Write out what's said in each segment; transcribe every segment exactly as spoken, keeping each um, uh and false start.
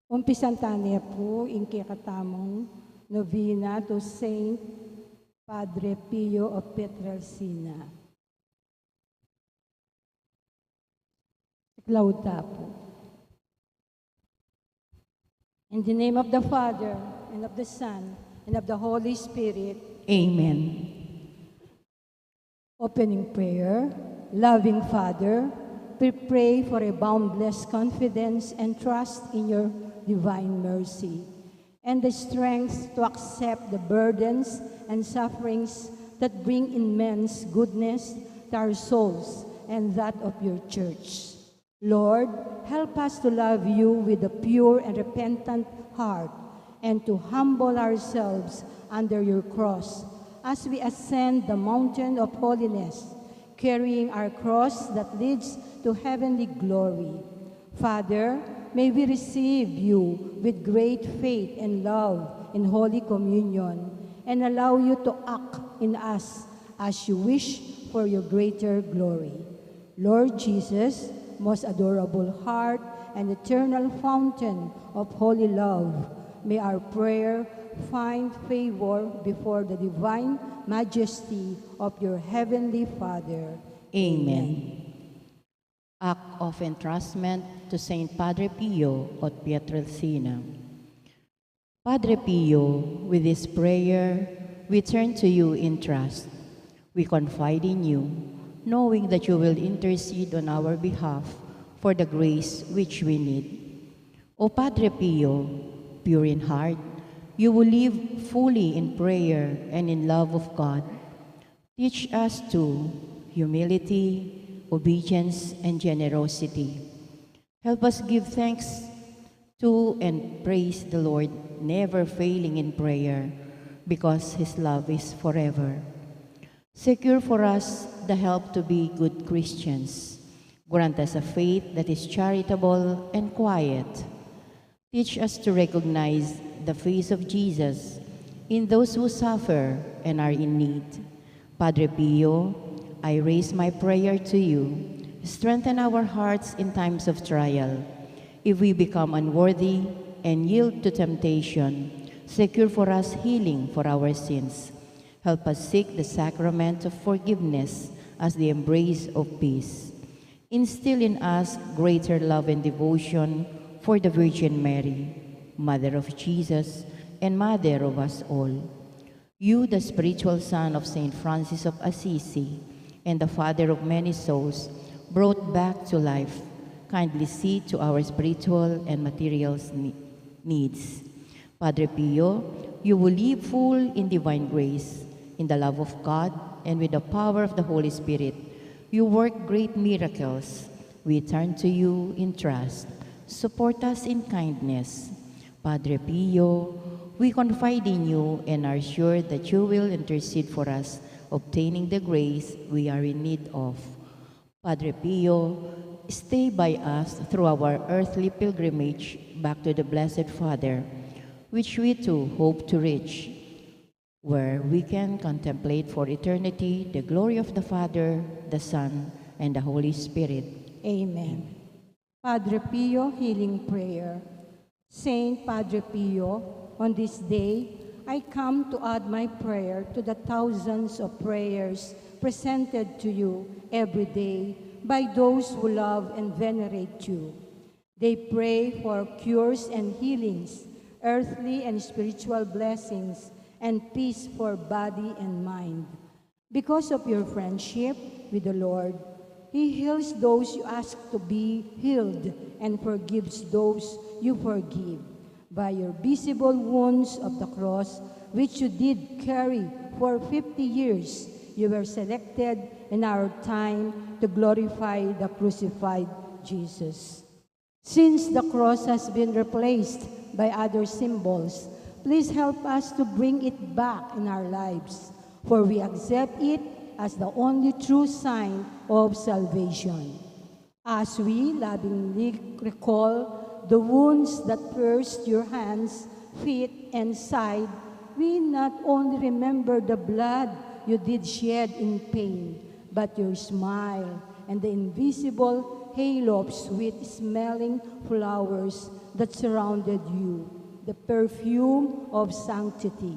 Umpisan tane pu ing kekatamung novena to Saint Padre Pio of Pietrelcina. Laud ta pu. In the name of the Father, and of the Son, and of the Holy Spirit. Amen. Opening prayer. Loving Father, we pray for a boundless confidence and trust in your divine mercy, and the strength to accept the burdens and sufferings that bring immense goodness to our souls and that of your church. Lord, help us to love you with a pure and repentant heart, and to humble ourselves under your cross as we ascend the mountain of holiness, carrying our cross that leads to heavenly glory. Father, may we receive you with great faith and love in Holy Communion, and allow you to act in us as you wish for your greater glory. Lord Jesus, most adorable heart and eternal fountain of holy love, may our prayer find favor before the divine majesty of your heavenly Father. Amen. Act of entrustment to Saint Padre Pio of Pietrelcina. Padre Pio, with this prayer, we turn to you in trust. We confide in you, knowing that you will intercede on our behalf for the grace which we need. O Padre Pio, pure in heart, you who live fully in prayer and in love of God, teach us to humility, obedience, and generosity. Help us give thanks to and praise the Lord, never failing in prayer, because his love is forever. Secure for us the help to be good Christians. Grant us a faith that is charitable and quiet. Teach us to recognize the face of Jesus in those who suffer and are in need. Padre Pio, I raise my prayer to you. Strengthen our hearts in times of trial. If we become unworthy and yield to temptation, secure for us healing for our sins. Help us seek the sacrament of forgiveness as the embrace of peace. Instill in us greater love and devotion for the Virgin Mary, Mother of Jesus and Mother of us all. You, the spiritual son of Saint Francis of Assisi and the father of many souls, brought back to life, kindly see to our spiritual and material ne-, needs. Padre Pio, you who live full in divine grace, in the love of God, and with the power of the Holy Spirit, you work great miracles. We turn to you in trust. Support us in kindness. Padre Pio, we confide in you and are sure that you will intercede for us, obtaining the grace we are in need of. Padre Pio, stay by us through our earthly pilgrimage back to the Blessed Father, which we too hope to reach, where we can contemplate for eternity the glory of the Father, the Son, and the Holy Spirit. Amen. Padre Pio healing prayer. Saint Padre Pio, on this day, I come to add my prayer to the thousands of prayers presented to you every day by those who love and venerate you. They pray for cures and healings, earthly and spiritual blessings, and peace for body and mind. Because of your friendship with the Lord, he heals those you ask to be healed and forgives those you forgive. By your visible wounds of the cross, which you did carry for fifty years, you were selected in our time to glorify the crucified Jesus. Since the cross has been replaced by other symbols, please help us to bring it back in our lives, for we accept it as the only true sign of salvation. As we lovingly recall the wounds that pierced your hands, feet, and side, we not only remember the blood you did shed in pain, but your smile and the invisible halo of sweet smelling flowers that surrounded you, the perfume of sanctity.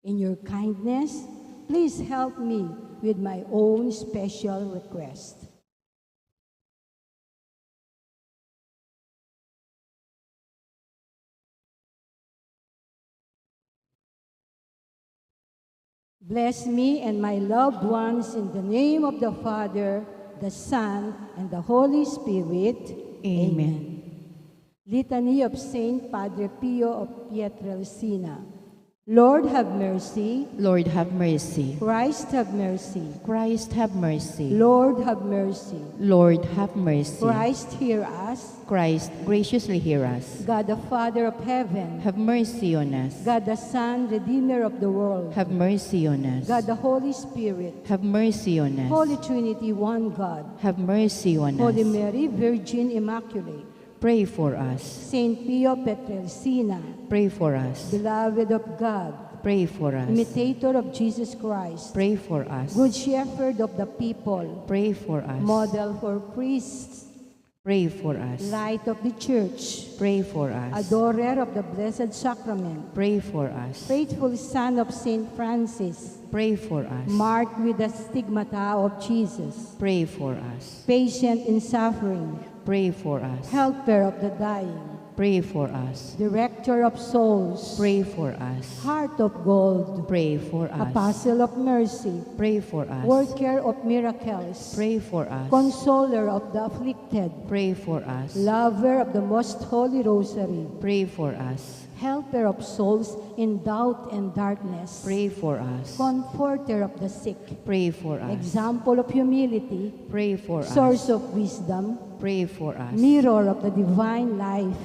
In your kindness, please help me with my own special request. Bless me and my loved ones in the name of the Father, the Son, and the Holy Spirit. Amen. Litany of Saint Padre Pio of Pietrelcina. Lord, have mercy. Lord, have mercy. Christ, have mercy. Christ, have mercy. Lord, have mercy. Lord, have mercy. Christ, hear us. Christ, graciously hear us. God, the Father of heaven. Have mercy on us. God, the Son, Redeemer of the world. Have mercy on us. God, the Holy Spirit. Have mercy on us. Holy Trinity, one God. Have mercy on us. Holy Mary, Virgin Immaculate. Pray for us. Saint Pio Pietrelcina. Pray for us. Beloved of God. Pray for us. Imitator of Jesus Christ. Pray for us. Good shepherd of the people. Pray for us. Model for priests. Pray for us. Light of the Church. Pray for us. Adorer of the Blessed Sacrament. Pray for us. Faithful son of Saint Francis. Pray for us. Marked with the stigmata of Jesus. Pray for us. Patient in suffering. Pray for us. Helper of the dying. Pray for us. Director of souls. Pray for us. Heart of gold. Pray for us. Apostle of mercy. Pray for us. Worker of miracles. Pray for us. Consoler of the afflicted. Pray for us. Lover of the most holy rosary. Pray for us. Helper of souls in doubt and darkness. Pray for us. Comforter of the sick. Pray for us. Example of humility. Pray for us. Source of wisdom. Pray for us. Mirror of the divine life.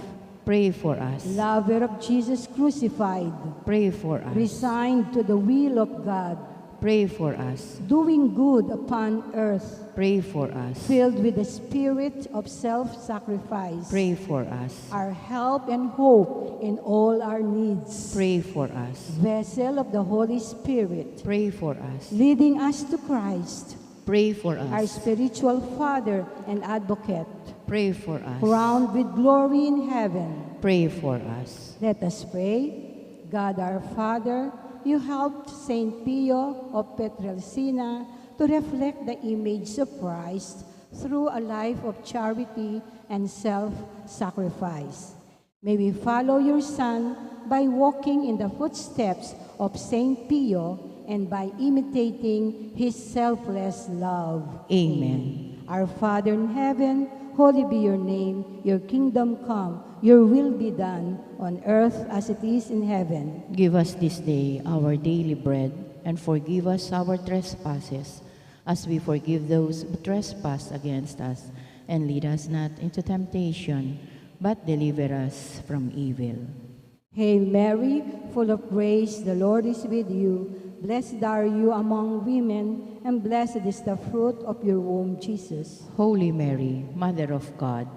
Pray for us. Lover of Jesus crucified. Pray for us. Resigned to the will of God. Pray for us. Doing good upon earth. Pray for us. Filled with the spirit of self-sacrifice. Pray for us. Our help and hope in all our needs. Pray for us. Vessel of the Holy Spirit. Pray for us. Leading us to Christ. Pray for us. Our spiritual Father and Advocate. Pray for us. Crowned with glory in heaven. Pray for us. Let us pray. God our Father, you helped Saint Pio of Pietrelcina to reflect the image of Christ through a life of charity and self-sacrifice. May we follow your Son by walking in the footsteps of Saint Pio and by imitating his selfless love. Amen. Our Father in heaven, holy be your name. Your kingdom come, your will be done on earth as it is in heaven. Give us this day our daily bread, and forgive us our trespasses, as we forgive those who trespass against us. And lead us not into temptation, but deliver us from evil. Hail Mary, full of grace, the Lord is with you. Blessed are you among women, and blessed is the fruit of your womb, Jesus. Holy Mary, Mother of God,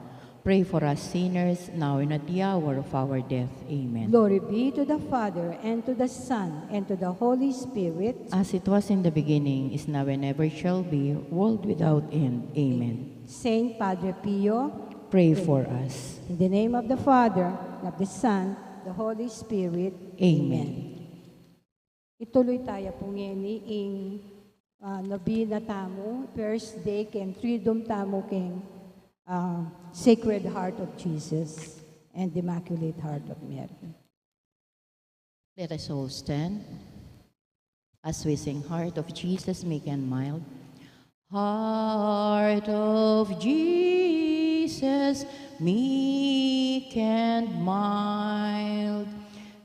pray for us sinners, now and at the hour of our death. Amen. Glory be to the Father, and to the Son, and to the Holy Spirit. As it was in the beginning, is now, and ever shall be, world without end. Amen. Saint Padre Pio, pray for us. In the name of the Father, and of the Son, the Holy Spirit. Amen. Amen. Ituloy taya pu ngeni ing, ah, nobena tamu, first day king Triduum tamu king, ah, Sacred Heart of Jesus and Immaculate Heart of Mary. Let us all stand as we sing Heart of Jesus, meek and mild. Heart of Jesus, meek and mild,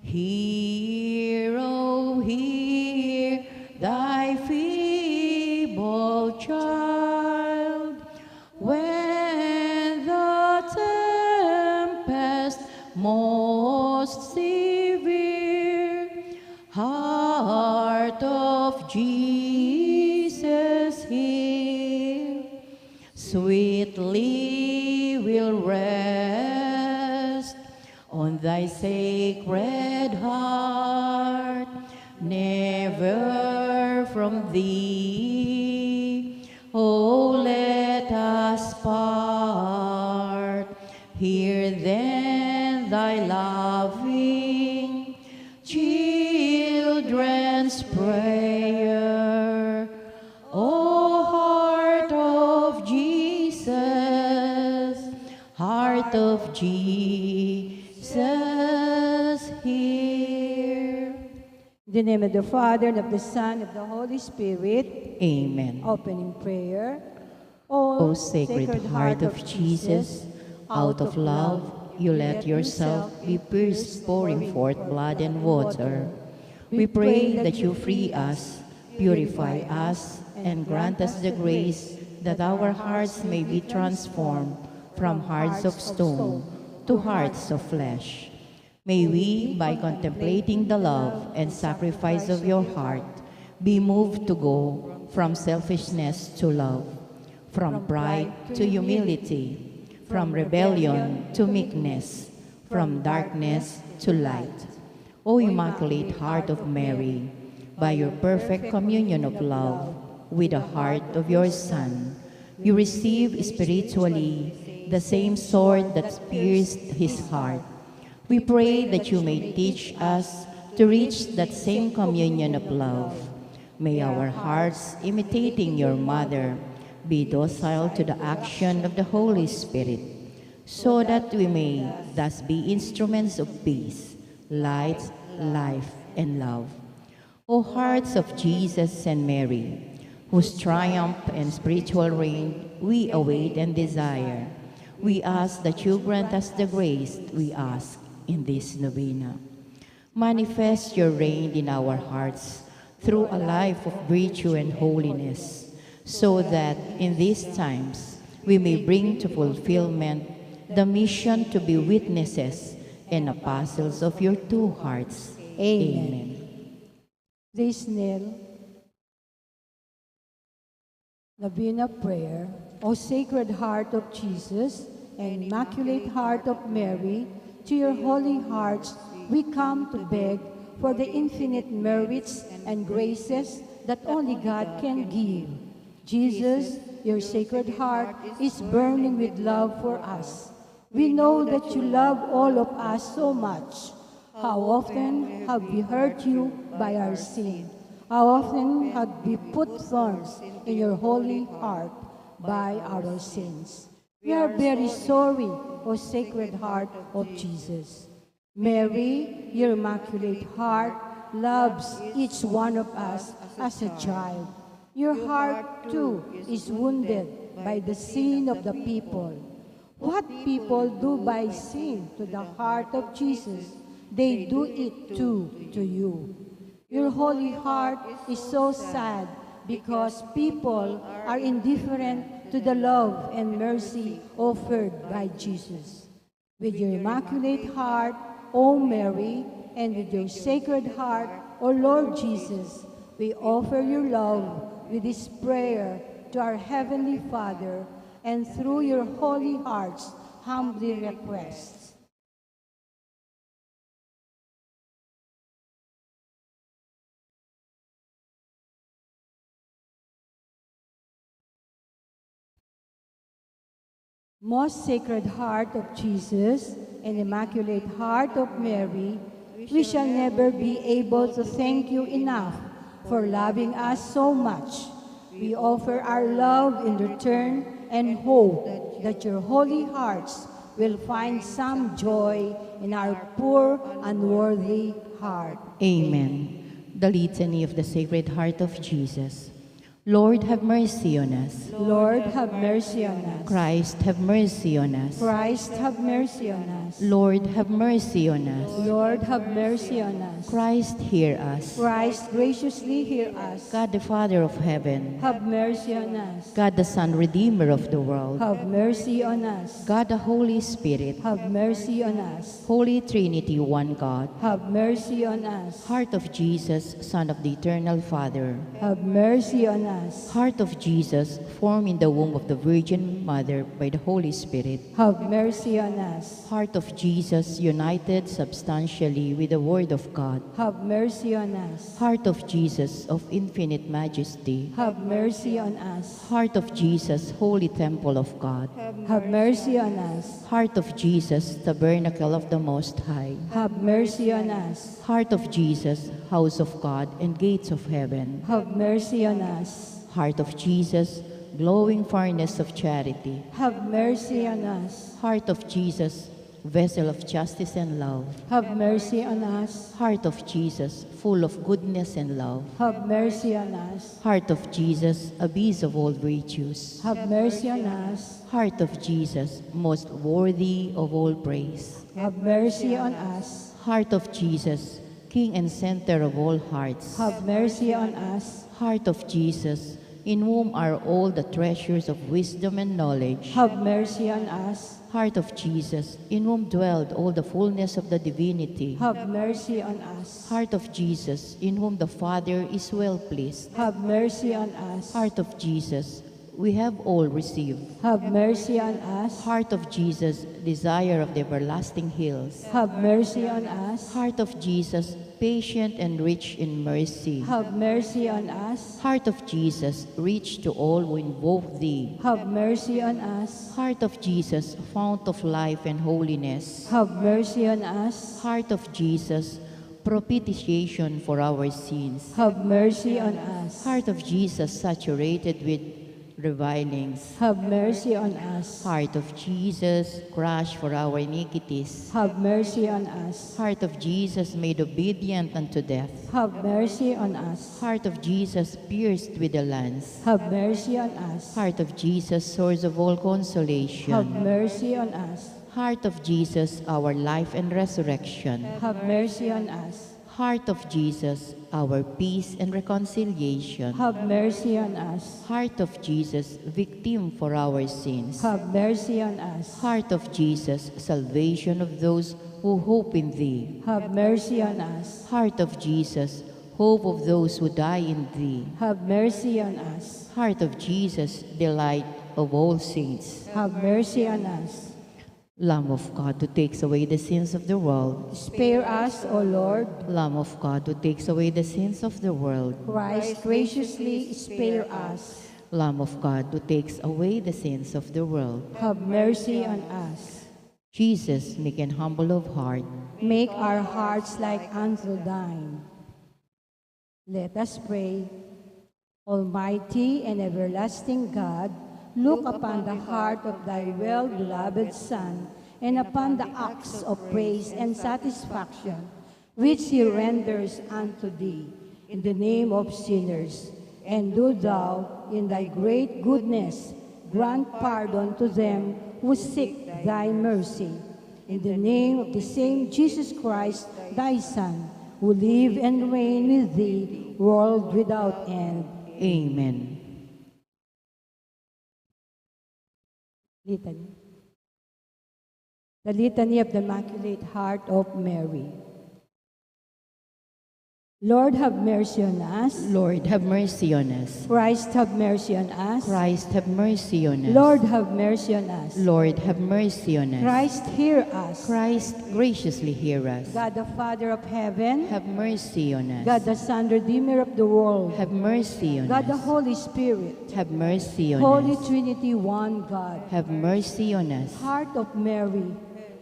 hear, oh, hear thy feeble child. When the tempest most severe, Heart of Jesus, hear, sweetly will rest on thy Sacred Heart, never from thee, oh, let us Part. Hear then thy loving children's prayer. O heart of Jesus, heart of Jesus, hear. In the name of the Father, and of the Son, and of the Holy Spirit. Amen. Opening prayer. O Sacred Heart of Jesus, out of love you let yourself be pierced, pouring forth blood and water. We pray that you free us, purify us, and grant us the grace that our hearts may be transformed from hearts of stone to hearts of flesh. May we, by contemplating the love and sacrifice of your heart, be moved to go from selfishness to love, from pride to humility, from rebellion to meekness, from darkness to light. O Immaculate Heart of Mary, by your perfect communion of love with the heart of your Son, you receive spiritually the same sword that pierced his heart. We pray that you may teach us to reach that same communion of love. May our hearts, imitating your mother, be docile to the action of the Holy Spirit, so that we may thus be instruments of peace, light, life, and love. O hearts of Jesus and Mary, whose triumph and spiritual reign we await and desire, we ask that you grant us the grace we ask in this novena. Manifest your reign in our hearts through a life of virtue and holiness, so that in these times we may bring to fulfillment the mission to be witnesses and apostles of your two hearts. Amen. Amen. Please kneel. Novena prayer. O Sacred Heart of Jesus and Immaculate Heart of Mary, to your holy hearts we come to beg for the infinite merits and graces that only God can give. Jesus, your Sacred Heart is burning with love for us. We know that you love all of us so much. How often have we hurt you by our sin? How often have we put thorns in your holy heart by our sins? We are very sorry, O Sacred Heart of Jesus. Mary, your Immaculate Heart loves each one of us as a child. Your heart, too, is wounded by the sin of the people. What people do by sin to the heart of Jesus, they do it too to you. Your holy heart is so sad because people are indifferent to the love and mercy offered by Jesus. With your Immaculate Heart, O Mary, and with your Sacred Heart, O Lord Jesus, we offer your love with this prayer to our Heavenly Father, and through your holy hearts humbly request. Most Sacred Heart of Jesus and Immaculate Heart of Mary, we shall never be able to thank you enough for loving us so much. We offer our love in return and hope that your holy hearts will find some joy in our poor, unworthy heart. Amen. The Litany of the Sacred Heart of Jesus. Lord, have mercy on us. Lord, have mercy on us. Christ, have mercy on us. Christ, have mercy on us. Lord, have mercy on us. Lord, have mercy on us. Christ, hear us. Christ, graciously hear us. God, the Father of heaven, have mercy on us. God, the Son, Redeemer of the world, have mercy on us. God, the Holy Spirit, have mercy on us. Holy Trinity, one God, have mercy on us. Heart of Jesus, Son of the Eternal Father, have mercy on us. Heart of Jesus, formed in the womb of the Virgin Mother by the Holy Spirit. Have mercy on us. Heart of Jesus, united substantially with the Word of God. Have mercy on us. Heart of Jesus, of infinite majesty. Have mercy on us. Heart of Jesus, holy temple of God. Have mercy on us. Heart of Jesus, tabernacle of the Most High. Have mercy on us. Heart of Jesus, house of God and gates of heaven. Have mercy on us. Heart of Jesus, glowing furnace of charity. Have mercy on us. Heart of Jesus, vessel of justice and love. Have mercy on us. Heart of Jesus, full of goodness and love. Have mercy on us. Heart of Jesus, abyss of all virtues. Have mercy on us. Heart of Jesus, most worthy of all praise. Have mercy on us. Heart of Jesus, King and center of all hearts. Have mercy on us. Heart of Jesus, in whom are all the treasures of wisdom and knowledge. Have mercy on us. Heart of Jesus, in whom dwelled all the fullness of the divinity. Have mercy on us. Heart of Jesus, in whom the Father is well pleased. Have mercy on us. Heart of Jesus, we have all received. Have mercy on us. Heart of Jesus, desire of the everlasting hills. Have mercy on us. Heart of Jesus, patient and rich in mercy. Have mercy on us. Heart of Jesus, reach to all who invoke thee. Have mercy on us. Heart of Jesus, fount of life and holiness. Have mercy on us. Heart of Jesus, propitiation for our sins. Have mercy on us. Heart of Jesus, saturated with revilings. Have mercy on us. Heart of Jesus, crushed for our iniquities. Have mercy on us. Heart of Jesus, made obedient unto death. Have mercy on us. Heart of Jesus, pierced with the lance. Have mercy on us. Heart of Jesus, source of all consolation. Have mercy on us. Heart of Jesus, our life and resurrection. Have mercy on us. Heart of Jesus, our peace and reconciliation. Have mercy on us. Heart of Jesus, victim for our sins. Have mercy on us. Heart of Jesus, salvation of those who hope in thee. Have mercy on us. Heart of Jesus, hope of those who die in thee. Have mercy on us. Heart of Jesus, delight of all saints. Have mercy on us. Lamb of God, who takes away the sins of the world. Spare us, O Lord. Lamb of God, who takes away the sins of the world. Christ, graciously spare us. Lamb of God, who takes away the sins of the world. Have mercy on us. Jesus, meek and humble of heart. Make our hearts like unto thine. Let us pray. Almighty and everlasting God, look upon the heart of thy well-beloved Son, and upon the acts of praise and satisfaction which he renders unto thee in the name of sinners, and do thou, in thy great goodness, grant pardon to them who seek thy mercy. In the name of the same Jesus Christ, thy Son, who live and reign with thee, world without end. Amen. Litany. The Litany of the Immaculate Heart of Mary. Lord, have mercy on us. Lord, have mercy on us. Christ, have mercy on us. Christ, have mercy on us. Lord, have mercy on us. Lord, have mercy on us. Christ, hear us. Christ, graciously hear us. God the Father of heaven. Have mercy on us. God the Son, Redeemer of the world. Have mercy on us. God the Holy Spirit. Have mercy on us. Holy Trinity, one God. Have mercy on us. Heart of Mary.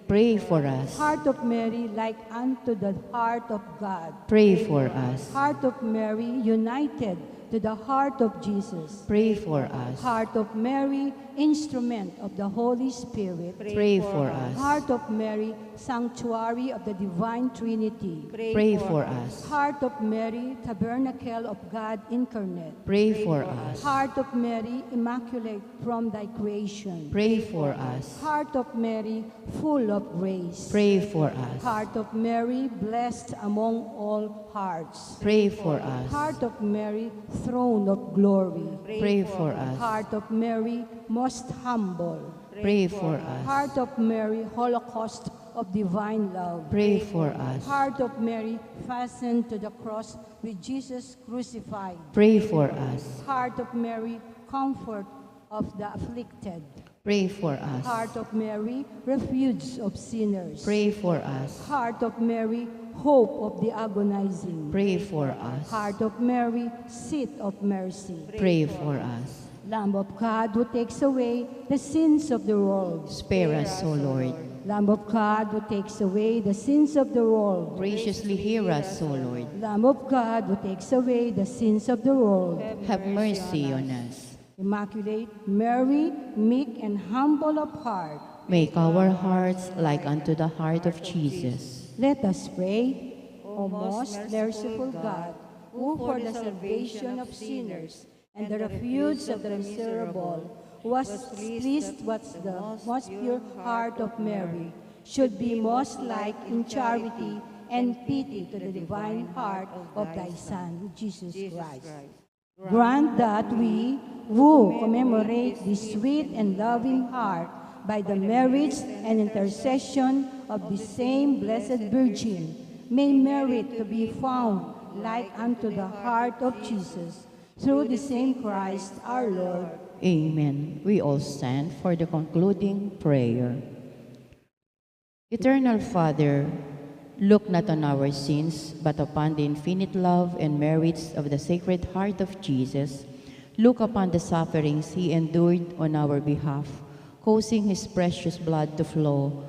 Pray for us. Heart of Mary, like unto the heart of God. Pray for us. Heart of Mary, united to the heart of Jesus. Pray for us. Heart of Mary, instrument of the Holy Spirit. Pray for us. Heart of Mary, sanctuary of the Divine Trinity. Pray for us. Heart of Mary, tabernacle of God incarnate. Pray for us. Heart of Mary, immaculate from thy creation. Pray for us. Heart of Mary, full of grace. Pray for us. Heart of Mary, blessed among all hearts. Pray for us. Heart of Mary, throne of glory. Pray for us. Heart of Mary, most humble. Pray for us. Heart of Mary, holocaust of divine love. Pray for us. Heart of Mary, fastened to the cross with Jesus crucified. Pray for us. Heart of Mary, comfort of the afflicted. Pray for us. Heart of Mary, refuge of sinners. Pray for us. Heart of Mary, hope of the agonizing. Pray for us. Heart of Mary, seat of mercy. Pray for us. Lamb of God, who takes away the sins of the world. Spare us, O Lord. Lamb of God, who takes away the sins of the world. Graciously hear us, O Lord. Lamb of God, who takes away the sins of the world. Have mercy on us. Immaculate Mary, meek and humble of heart. Make our hearts like unto the heart of Jesus. Let us pray. O most merciful God, who for the salvation of sinners and the refuge of the miserable was pleased what the most pure heart of Mary should be most like in charity and pity to the divine heart of thy Son, Jesus Christ. Grant that we, who commemorate this sweet and loving heart by the merits and intercession of the same Blessed Virgin, may merit to be found like unto the heart of Jesus, through the same Christ our Lord. Amen. We all stand for the concluding prayer. Eternal Father, look not on our sins, but upon the infinite love and merits of the Sacred Heart of Jesus. Look upon the sufferings he endured on our behalf, causing his precious blood to flow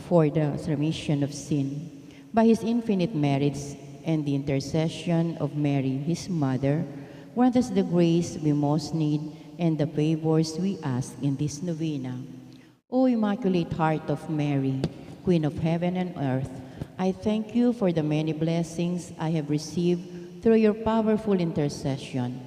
for the remission of sin. By his infinite merits and the intercession of Mary, his mother, grant us the grace we most need and the favors we ask in this novena. O Immaculate Heart of Mary, Queen of heaven and earth, I thank you for the many blessings I have received through your powerful intercession.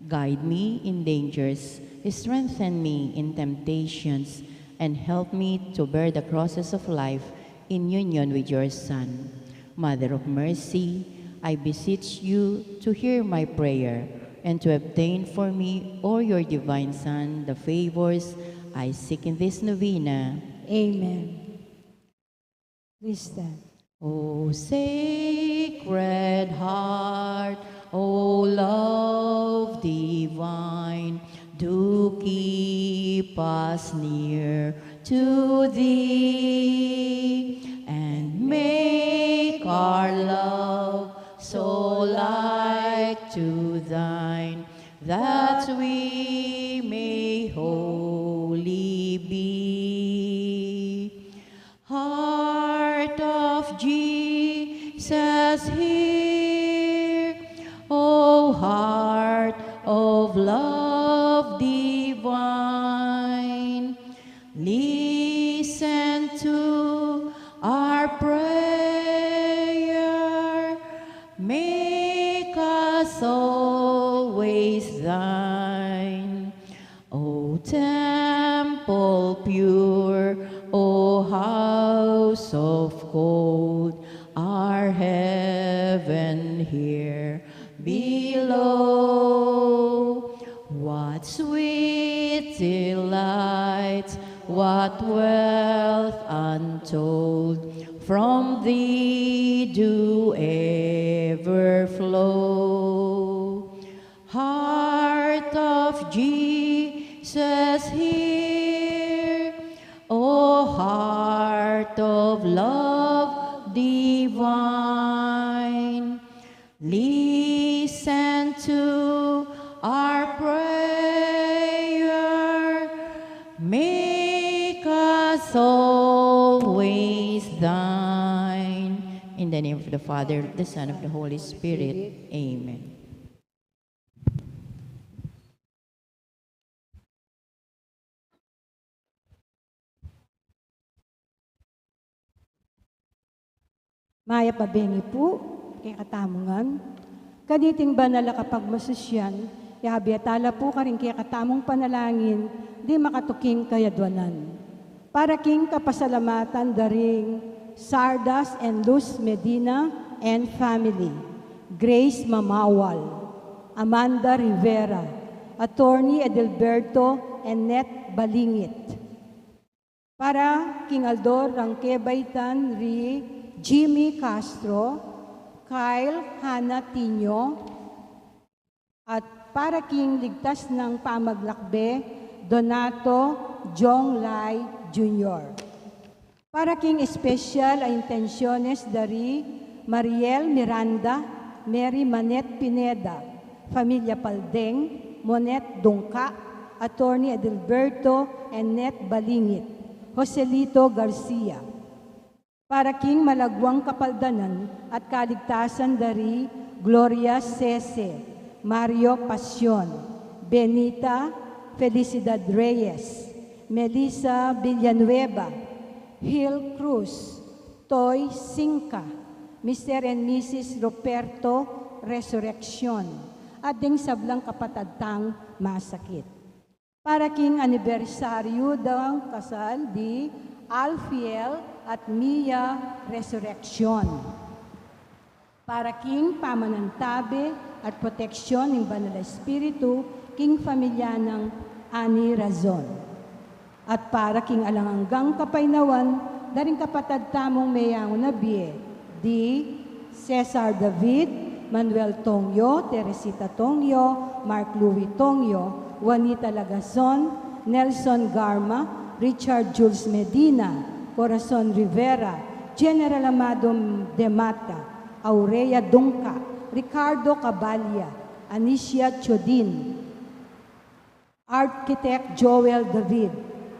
Guide me in dangers, strengthen me in temptations, and help me to bear the crosses of life in union with your Son. Mother of mercy, I beseech you to hear my prayer and to obtain for me, O your divine Son, the favors I seek in this novena. Amen. Please stand. O Sacred Heart, O love divine, do keep us near to thee, and make our love so like to thine that we may holy be. Heart of Jesus, hear. O heart of love divine, listen to our prayer. Make us always thine. O temple pure, O house of gold, our heaven here below. What sweet delights, what wealth untold, from thee do ever flow. Heart of Jesus, hear. O heart of love divine, listen to our prayer. Make us always thine. In the name of the Father, the Son, of the Holy Spirit. Amen. Mayap a bengi pu kekatamu ngan. Kaniting banal a kapagmasusyan, yabe tala pu karing kekatamung panalangin, di makatuking kayadwanan. Para king kapasalamatan da ring Sardas and Luz Medina and family, Grace Mamawal, Amanda Rivera, Attorney Edilberto and Net Balingit. Para king aldo rang kebaitan ri Jimmy Castro, Kyle Hannah Tinio, at para king ligtas nang pamaglakbe, Donato Jong Lai Junior. Para king espesyal a intensyones da ri Mariel Miranda, Mary Manette Pineda, Familia Paldeng, Monette Dungca, Attorney Adalberto Ennet Balingit, Joselito Garcia. Para king malagwang kapaldanan at kaligtasan da ri Gloria Sese, Mario Pasion, Benita Felicidad Reyes, Melissa Villanueva, Hil Cruz, Toy Singca, Mister and Missus Ruperto Resurreccion, at ding sablang kapatad tang masakit. Para king anibersaryu dang kasal di Alfiel at Mia Resurreccion. Para king pamanantabe at proteksyon ning Banal a Espiritu king familia nang Ani Razon. At para king alang anggang kapaynawan da ring kapatad tamung meyangu na bie, di Cesar David, Manuel Tongyo, Teresita Tongyo, Mark Louis Tongyo, Juanita Lagazon, Nelson Garma, Richard Jules Medina, Corazon Rivera, General Amado de Mata, Aurea Dungca, Ricardo Cabalia, Anicia Chodin, Architect Joel David,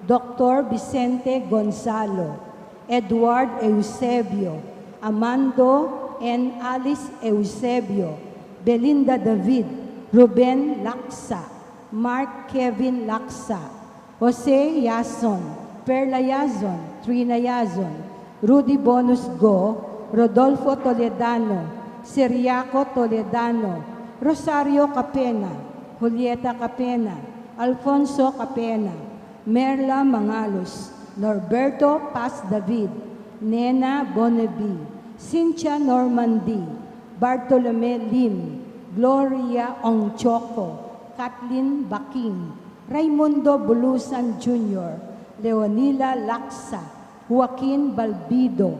Doctor Vicente Gonzalo, Edward Eusebio, Amando and Alice Eusebio, Belinda David, Ruben Laksa, Mark Kevin Laksa, Jose Yason, Perla Yazon, Trina Yazon, Rudy Bonus Go, Rodolfo Toledano, Ciriaco Toledano, Rosario Capena, Julieta Capena, Alfonso Capena, Merla Mangalos, Norberto Paz David, Nena Bonebi, Cynthia Normandy, Bartolome Lim, Gloria Ong Choco, Kathleen Baking, Raimundo Bulusan Junior, Leonila Laksa, Joaquin Balbido,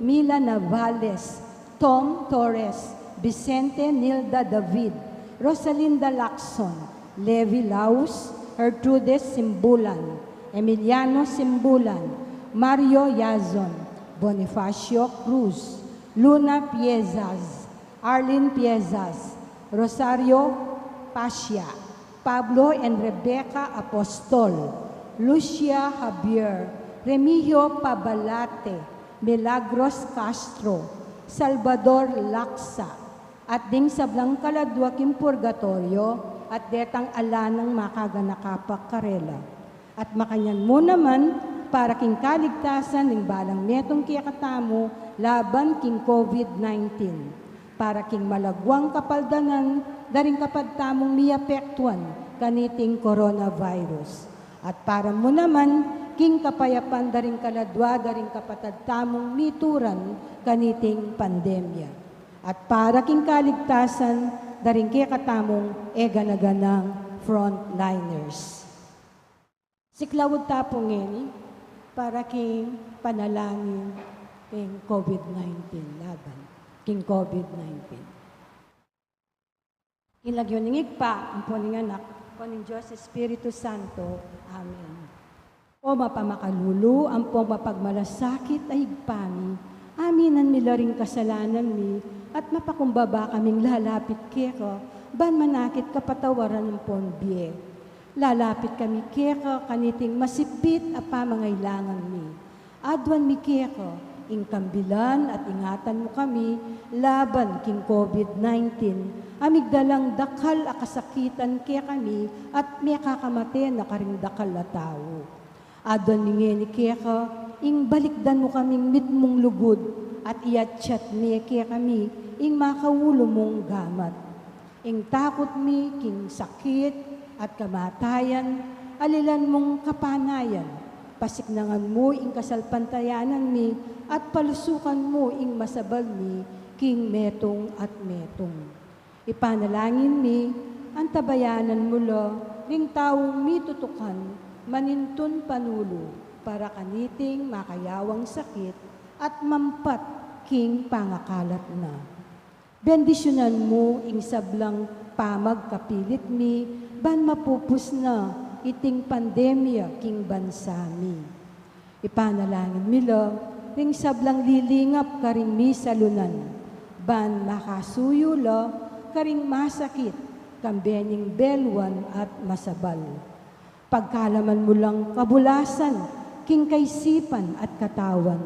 Mila Navales, Tom Torres, Vicente Nilda David, Rosalinda Lacson, Levi Laus, Gertrudes Simbulan, Emiliano Simbulan, Mario Yazon, Bonifacio Cruz, Luna Piezas, Arlene Piezas, Rosario Pasia, Pablo and Rebecca Apostol, Lucia Javier, Remigio Pabalate, Milagros Castro, Salvador Laksa, at ding sablang kaladua king purgatoryo, at detang ala nang makaganaka pa karela. At makanyan mu naman, para king kaligtasan ning balang metung kekatamu laban king COVID nineteen, para king malagwang kapaldanan da ring kapatad tamung miapektuan kaniting coronavirus, at para mu naman king kapayapan da ring kaladua da ring kapatad tamung mituran kaniting pandemya, at para king kaligtasan da ring kekatamung egana-ganang frontliners. Siklaud ta pu ngeni para king panalangin king COVID nineteen, laban king COVID nineteen. King lagyu ning Ibpa, ampo ning Anak, ampo ning Dios Espiritu Santo. Amen. O mapamakalulu, ampo mapagmalasakit a Ibpa mi, aminan mi la ring kasalanan mi, at mapakumbaba kaming lalapit keka, ban manakit kapatawaran ampon bie. Lalapit kami keka kaniting masipit a pamangailangan mi. Aduan mi keka ing kambilan at ingatan mu kami laban king COVID nineteen, a migdalang dakal a kasakitan kekami at mekakamate na karing dakal a tau. Aduan mi ngeni keka ing balikdan mu kaming mitmung lugud at iatsat me kekami ing makaulu mung gamat. Ing takut mi king sakit at kamatayan, alilan mung kapanayan, pasiknangan mu ing kasalpantayanan mi, at palusukan mu ing masabal mi king metung at metung. Ipanalangin mi, antabayanan mu la ring taung mitutukan manintun panulu, para kaniting makayawang sakit at mampat king pangakalat na. Bendisyunan mu ing sablang pamagkapilit mi ban mapupus na iting pandemya king bansa mi. Ipanalangin mi la ring sablang lilingap karing misalunan, ban makasuyu la karing masakit, kambe ning belwan at masabal. Pagkalaman mu lang kabulasan king kaisipan at katawan.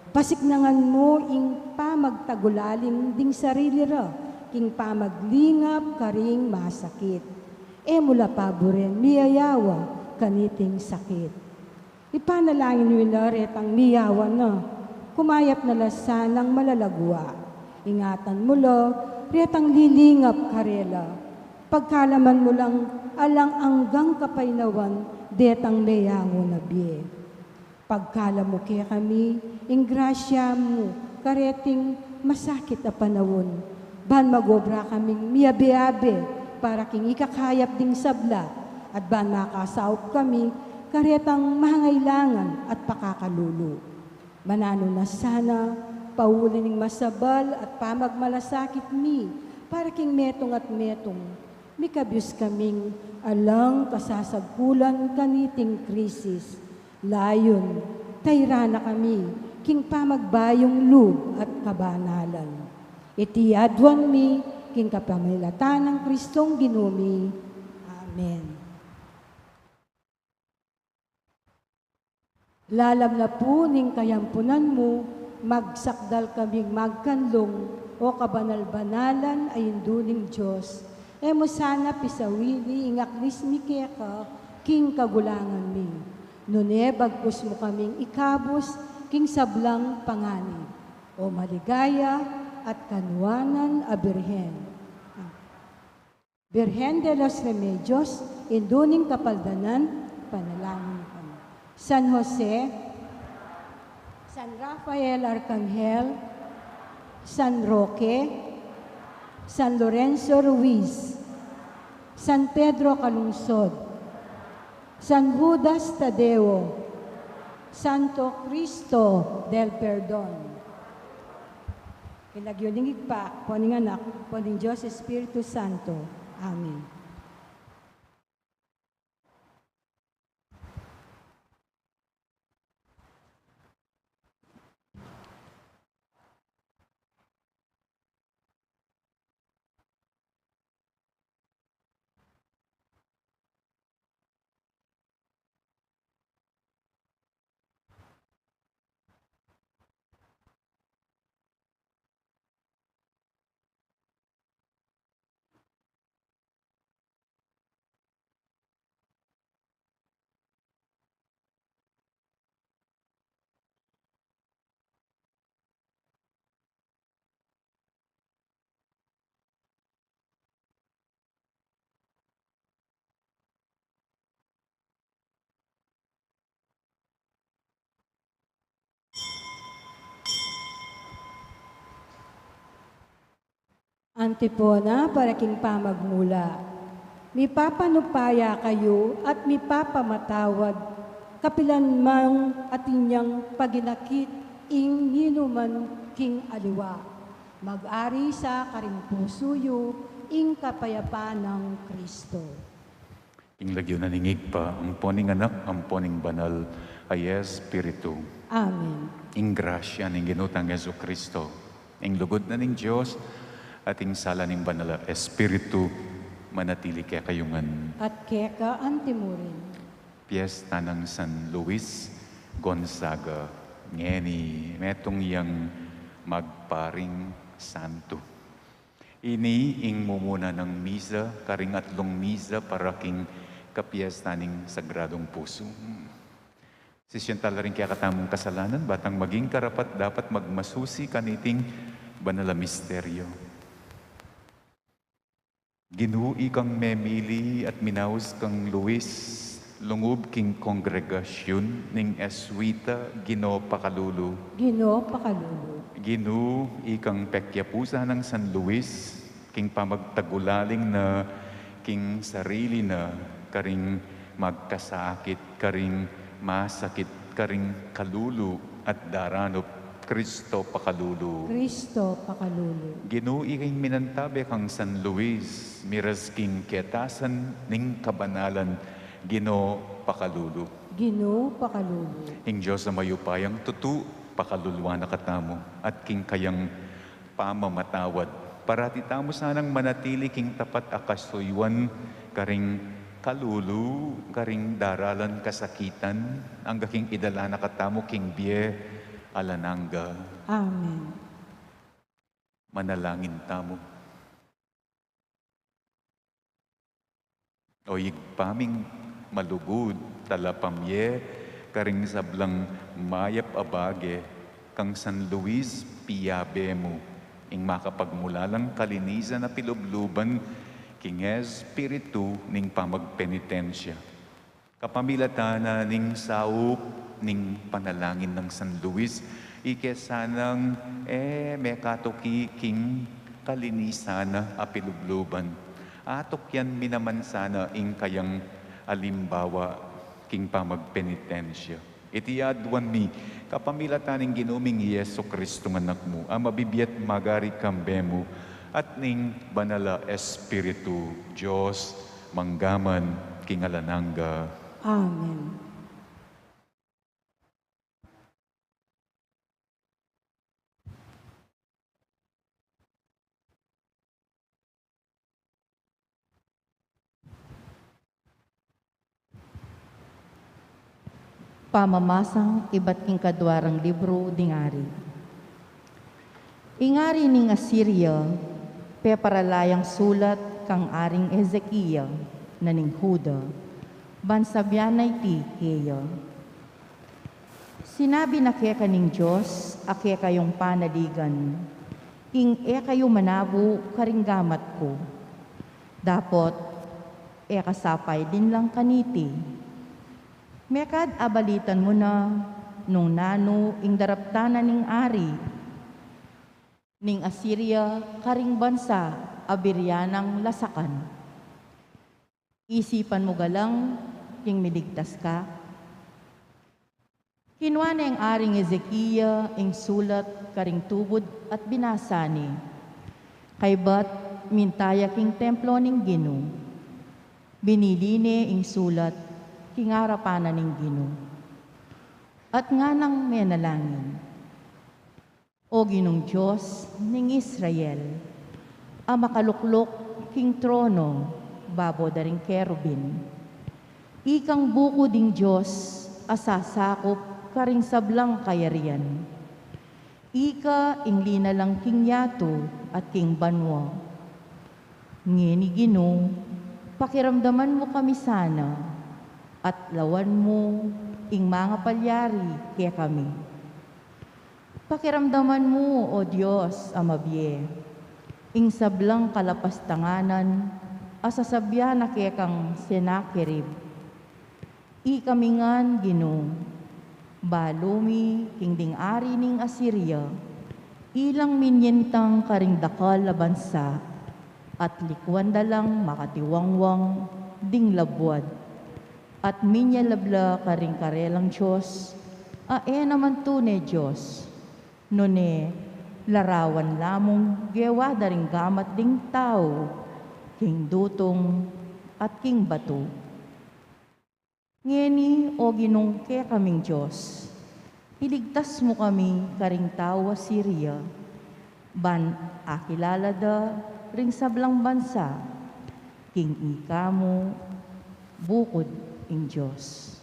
Pasiknangan mu ing pamagtagulaling ding sarili ra king pamaglingap karing masakit. E mu la paburen miyayawa kaniting sakit. Ipanalangin mi la retang miyawa na, kumayap na la sanang malalagua. Ingatan mu la retang lilingap karela. Pagkalaman mu lang alang anggang kapaynawan detang meyangu na bie. Pagkalam mu kekami ing grasya mu kareting masakit a panaun, ban magobra kaming miyabe-abe para king ikakayap ding sabla, at ban makasaup kami karetang mangailangan at pakakalulu. Mananu na sana, pauli ning masabal at pamagmalasakit mi para king metung at metung, mikabius kaming alang kasasagkulan kaniting krisis. Layun, tayra na kami king pamagbayung lub at kabanalan. Iti aduan mi king kapamilatan nang Kristong Ginu mi. Amen. Lalam na pu ning kayampunan mu, magsakdal kaming magkanlung, o kabanal-banalan a Indu ning Dios. E mu sana pisawili ing aklis mi keka king kagulangan mi. Nune bagkus mu kaming ikabus king sablang panganib, o maligaya at kanuanan a Birhen. Birhen de los Remedios, Indu ning Kapaldanan, panalangin kami. San Jose, San Rafael Arcangel, San Roque, San Lorenzo Ruiz, San Pedro Calungsod, San Judas Tadeo, Santo Cristo del Perdon. King lagyu ning Ibpa, ampo ning Anak, ampo ning Dios Espiritu Santo. Amen. Antipona para king pamagmula. Mipapanupaya kayu at mipapamatawad kapilan mang atin yang paginakit ing ninuman king aliwa. Mag-ari sa karing pusu yu ing kapayapan nang Kristo. King lagyu na ning Ibpa, ampo ning Anak, ampo ning Banal a Espiritu. Amen. Ing grasya ning Ginu tang Jesucristo, ing lugud na ning Dios, at ing sala ning Banal a Espiritu, manatili kekayu ngan. At keka antimurin. Piesta nang San Luis Gonzaga. Ngeni, metung yang magparing santu. Ini ing mumuna nang misa, karing atlung misa para king kapiesta ning Sagradung Pusu. Sisian tala ring kekatamung kasalanan, ba tang maging karapat-dapat magmasusi kaniting banal a misteryo. Ginu, ikang memili at minaus kang Luis, lungub king kongregasyun ning Jesuita, Ginu pakalulu. Ginu pakalulu. Ginu, ikang pekyapusan nang San Luis, king pamagtagulaling na king sarili na, karing magkasakit, karing masakit Karing kalulu at daranup, Kristo pakalulu. Kristo pakalulu. Ginu, ika ing minantabe kang San Luis, miras king ketasan ning kabanalan, Ginu pakalulu. Ginu pakalulu. Ing Dios a mayupayang tutu, pakaluluan na katamu, at king kayang pamamatawad, parati tamu sanang manatili king tapat a kasuyuan karing kalulu, karing daralan kasakitan, angga king idala na katamu king bie alang angga. Amen. Manalangin tamu. O Ibpa ming malugud, talapamye karing sablang mayap a bage kang San Luis, piyabe mu ing makapagmulalang kalinisan a pilubluban king espiritu ning pamagpenitensya. Kapamilatan na ning saup ning panalangin nang San Luis, ike sanang, e, mekatuki king kalinisan na a pilubluban. Atukyan mi naman sana ing kayang alimbawa king pamagpenitensya. Iti aduan mi kapamilatan ning Ginu ming Jesucristo nga Anak mu, a mabibie at magari kambe mu, at ning Banal a Espiritu, Dios, mangga man king alang angga. Amen. Pamamasang ibat king kaduarang libru ding Ari. Ing ari ning Asiria, peparala yang sulat kang Aring Ezekia na ning Juda, ban sabian na iti keya. Sinabi na keka ning Dios a kekayung panaligan, ing e kayu manabu karing gamat ku. Dapot e ka sapay linlang kaniti. Mekad abalitan mu na nung nanu ing daraptan na ning ari ning Asiria karing bansa a birian nang lasakan. Isipan mu galang king miligtas ka. Kinua neng Aring Ezekia ing sulat karing tubud at binasa ne. Kaybat minta ya king templo ning Ginu. Binili ne ing sulat king arapan na ning Ginu. At nganang menalangin. O Ginung Dios ning Israel, a makalukluk king trono babo da ring kerubin, ikang buku ding Dios a sasakup karing sablang kayarian. Ika ing linalang king yatu at king banua. Ngeni Ginu, pakiramdaman mu kami sana, at lawan mu ing mangapalyari kekami. Pakiramdaman mu, O Dios a mabie, ing sablang kalapastanganan a sasabian na kekang Sennacherib. Ikami ngan Ginu, balu mi king ding ari ning Asiria, ilang minyintang karing dakal a bansa, at likuan da lang makatiwangwang ding labuad, at minyalab la karing karelang dios, a e naman tune dios, nune larawan lamung gewa da ring gamat ding tau, king dutung at king batu. Ngeni, O Ginung kekaming Dios, iligtas mu kami karing tau Asiria, ban akilala da ring sablang bansa, king ika mu bukud ing Dios.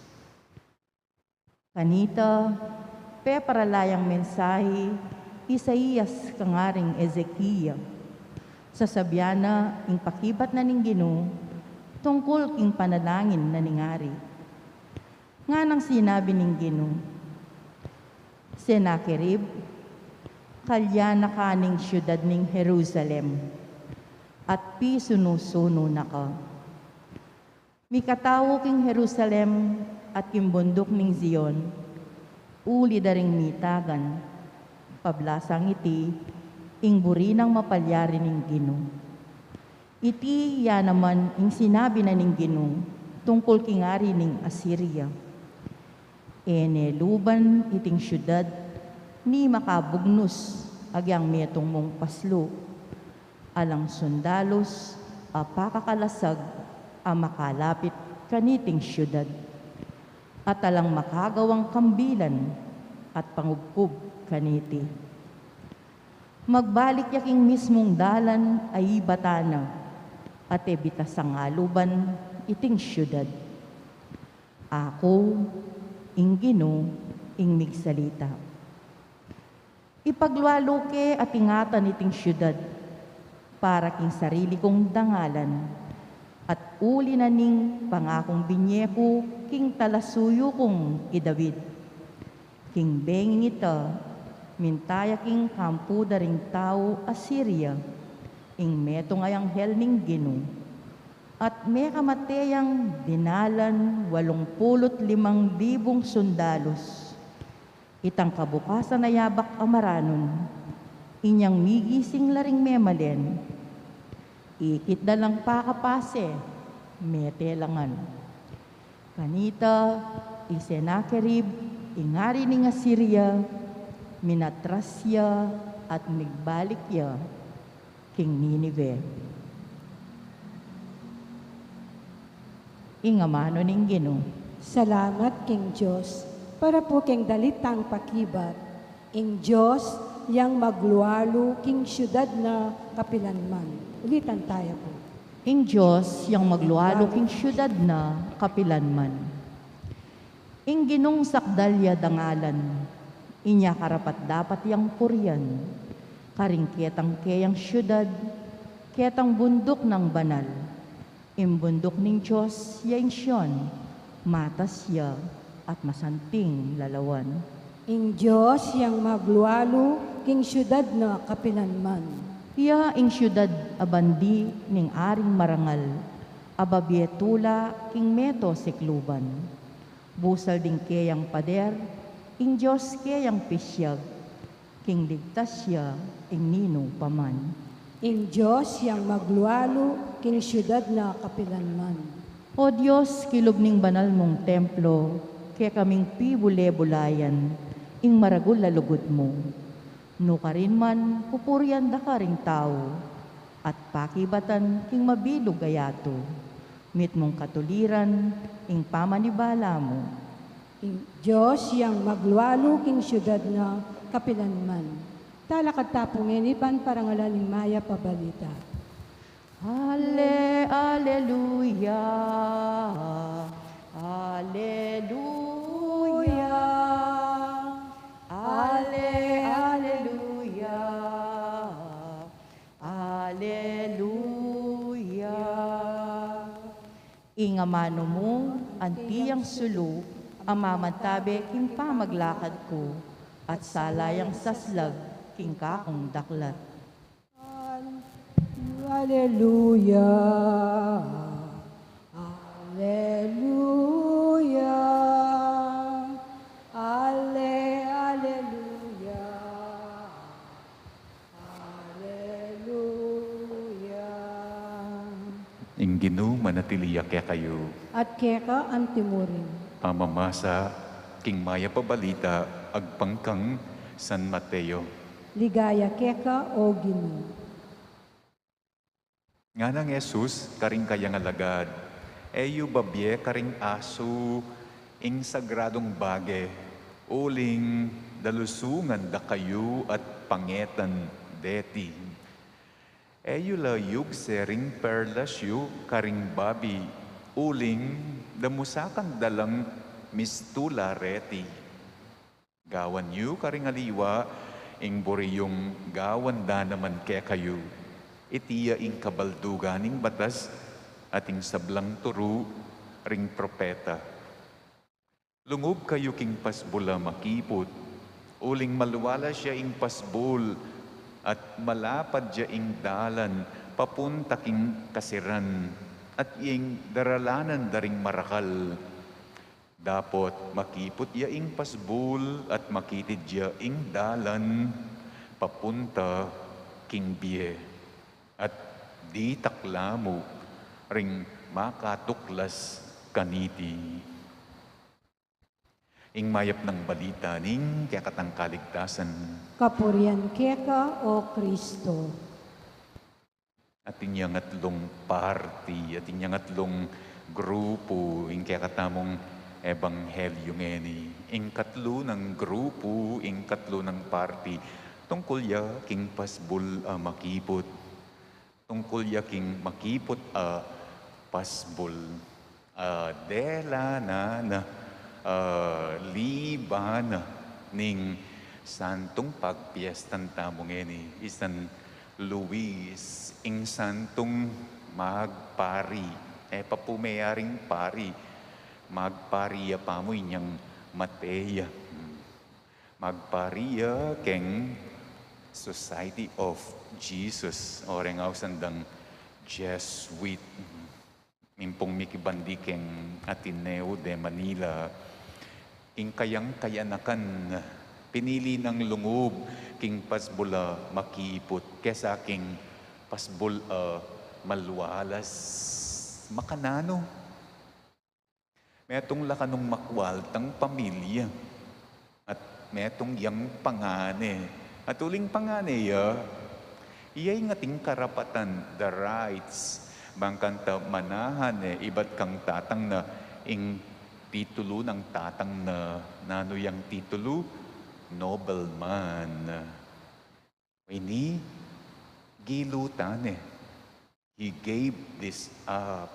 Kanita, peparala yang mensahe i Isaias kang Aring Ezekia. Sasabian na ing pakibat na ning Ginu tungkul king panalangin na ning ari. Nganang sinabi ning Ginu, Sennacherib, kalyan na ka ning siudad ning Jerusalem, at pisunu-sunu na ka. Mikatau king Jerusalem at king bunduk ning Zion, uli da ring mitagan, pablasang iti ing buri nang mapalyari ning Ginu. Iti ya naman ing sinabi na ning Ginu tungkul king ari ning Asiria. E ne luban iting siudad ni makabugnus agyang metung mung paslu. Alang sundalus a pakakalasag a makalapit kaniting siudad, at alang makagawang kambilan at pangubkub kaniti. Magbalik ya king mismung dalan a ibatan na, at e bitasang aluban iting siudad. Aku, ing Ginu, ing migsalita. Ipaglualu ke at ingatan iting siudad para king sarili kung dangalan, at uli na ning pangakung binye ku king talasuyu kung i David. King benging ita, minta ya king kampu da ring tau Asiria ing metung a anghel ning Ginu, at mekamate yang dinalan walung pulu't limang libung sundalus. Itang kabukasan a yabak a maranun, inyang migising la ring memalen, ikit da lang pakapase, mete la ngan. Kanita, i Sennacherib, ing ari ning Asiria, minatras ya at migbalik ya king Ninive. Ing amanu ning Ginu. Salamat king Dios. Para pu king dalitang pakibat, ing Dios yang maglualu king siudad na kapilanman. Ulitan taya pu. Ing Dios yang maglualu king siudad na kapilanman. Ing Ginung sakdal ya dangalan, inya karapat-dapat yang purian, karing ketang keyang siudad, ketang bunduk nang banal. Ing bunduk ning Dios ya ing Sion, matas ya at masanting lalawan. Ing Dios yang maglualu king siudad na kapilanman. Ya ing siudad a bandi ning aring marangal, a babie tula king meto sikluban. Busal ding keyang pader, ing Dios keyang pisiag, king ligtas ya ing ninu pa man. Ing Dios yang maglualu king siudad na kapilanman. O Dios, kilub ning banal mung templo, kekaming pibule-bulayan ing maragul a lugud mu. Nukarin man pupurian da ka ring tau, at pakibatan king mabilug a yatu, mitmung katuliran ing pamanibala mu. Ing Dios yang maglualu king siudad na kapilanman. Talakad ta pu ngeni ban parangalan ing mayap a balita. Ale, aleluya, aleluya, ale, aleluya, aleluya. Ing amanu mu, anti yang sulu, a mamantabe king pamaglakad ku, at sala yang saslag king kakung daklat. Aleluya, aleluya, ale, aleluya, aleluya. Ing Ginu manatili ya kekayu. At keka antimurin. Pamamasa king mayap a balita agpang kang San Mateo. Ligaya keka, o Ginu. Nganang Jesus karing kayang alagad, e yu babie karing asu ing sagradung bage, uling dalusungan da kayu at pangetan deti. E yu la yugse ring perlas yu karing babi, uling damusakan da lang mistula reti. Gawan yu karing aliwa ing buri yung gawan da naman kekayu. Iti ya ing kabaldugan ning batas at ing sablang turu ring propeta. Lungub kayu king pasbul a makiput, uling malualas ya ing pasbul, at malapad ya ing dalan papunta king kasiran, at ing daralanan da ring marakal. Dapot makiput ya ing pasbul at makitid ya ing dalan papunta king bie, at ditak la mu ring makatuklas kaniti. Ing mayap nang balita ning kekatang kaligtasan. Kapurian keka, O Kristo. Atin yang atlung parti, atin yang atlung grupu ing kekatamung ebanghelyu ngeni. Ing katlu nang grupu, ing katlu nang parti, tungkul ya king pasbul a makiput. Tungkul ya king makiput a pasbul. Ah, dela na na, ah, liba na ning santung pagpiestan tamu ngeni, i San Luis, ing santung magpari. E pa pu meyaring pari, magpari ya pamu inyang mate ya. Hmm. Magpari ya keng Society of Jesus, o reng ausan dang Jesuit. Ing pung mikibandi keng Ateneo de Manila, ing kayang kayanakan, pinili nang lungub king pasbul a makiput kesa king pasbul a malualas. Makananu? Metung la kanung makwaltang pamilya. At metung yang pangane. At uling pangane ya, iya ing ating karapatan, the rights, bang kanta manahan ne ibat kang tatang na, ing titulu nang tatang na. Nanu yang titulu? Nobleman. Ini, gilutan ne. He gave this up.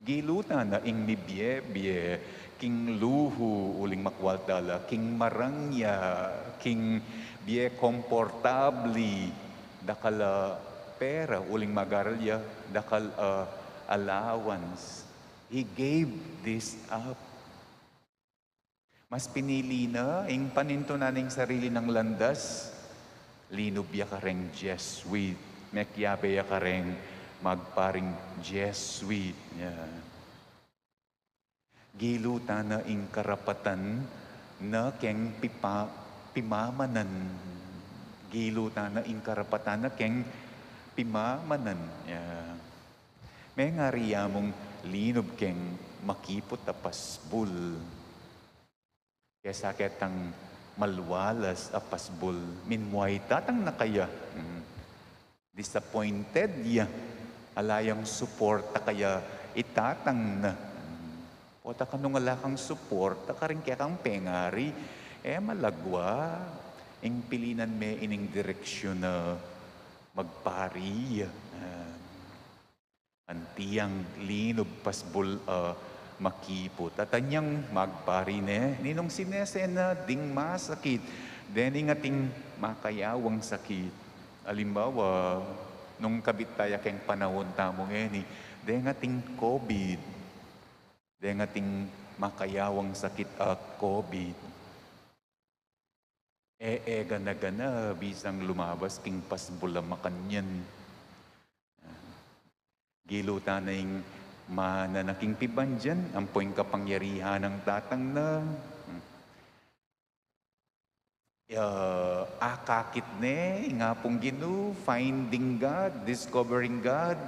Gilutan na ing mibie-bie king luhu uling makwalta la, king marang ya, king bie komportabli, dakal a pera uling magaral ya, dakal a allowance. He gave this up. Mas pinili na ing panintunan ning sarili nang landas, linub ya kareng Jesuit, mekiabe ya kareng magparing Jesuit. Ya. Gilutan na ing karapatan na keng pipa-, pimamanan. Gilutan na ing karapatan na keng pimamanan. Ya. Mengari ya mung linub keng makiput a pasbul kesa ketang malualas a pasbul. Minmuai tatang na kaya. Mm. Disappointed ya. Ala yang suporta kaya i tatang na. Mm. Pota kanung ala kang suporta karing kekang pengari, e malagwa ing pilinan me ining direksyun a magpari. Ah. Anti yang linub pasbul a makiput. At anyang magpari ne, ninung sinese na ding masakit, deng ating makayawang sakit. Alimbawa, nung kabit taya keng panaun tamu ngeni, deng ating COVID, deng ating makayawang sakit a COVID. E, e, gana-gana, bisang lumabas king pasbul a makanyan. Gilutan na ing mana na king pibandian, ampo ing kapangyarihan nang tatang na. Ya, akakit ne ing Apung Ginu, finding God, discovering God,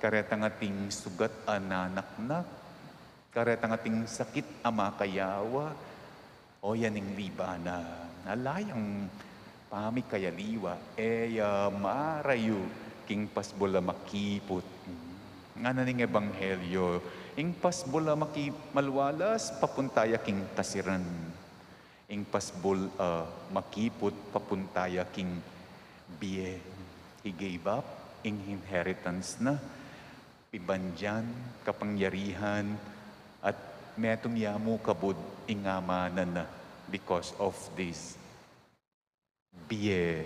karetang ating sugat a nanaknak, karetang ating sakit a makayawa, o yan ing liba na. Ala yang pamikayaliwa, e ya marayu king pasbul a makiput. Ngana ning ebanghelyo, ing pasbul a maki-, malualas, papunta ya king kasiran. Ing pasbul a makiput, papunta ya king bie. He gave up ing inheritance na, pibandian, kapangyarihan, at metung ya mu kabud ing amanan na because of this. Bie,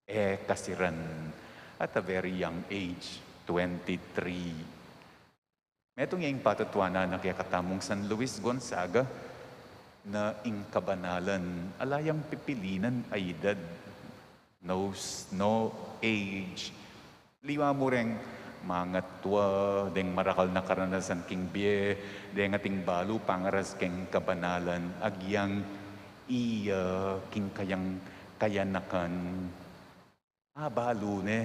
e kasiran, at a very young age, twenty-three. Metung ya ing patutuanan na kekatamung San Luis Gonzaga na ing kabanalan, ala yang pipilinan a edad, no s-, no age. Liwa mu reng mangatua, deng marakal na karanasan king bie, deng ating balu pangaras keng kabanalan, agyang iya king kayang kayanakan. Abalu ne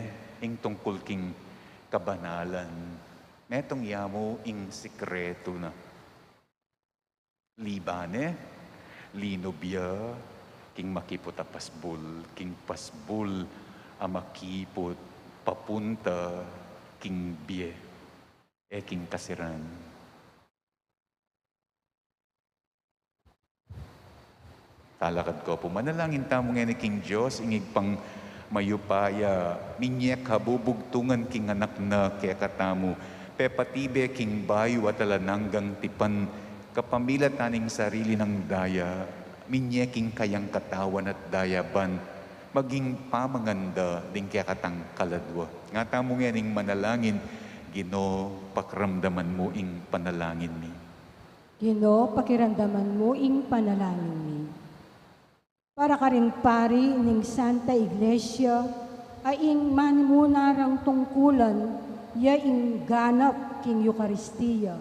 ing tungkul king kabanalan. Metung ya mu ing sikretu na. Liban ne, linub ya king makiput a pasbul, king pasbul a makiput papunta king bie, e king kasiran. Talakad ko pu. Manalangin tamu ngeni king Dios, ing Ibpang mayupaya, minyek ha bubugtungan king anak na kekatamu, pepatibe king bayu at alang anggang tipan, kapamilatan ning sarili nang daya, minyek king kayang katawan at daya ban maging pamangan da ding kekatang kaladua. Nga tamu ngening manalangin, Ginu, pakiramdaman mu ing panalangin mi. Ginu, pakiramdaman mu ing panalangin mi. Para karing pari ning Santa Iglesia, a ing manimuna rang tungkulan ya ing ganap king Eukaristia.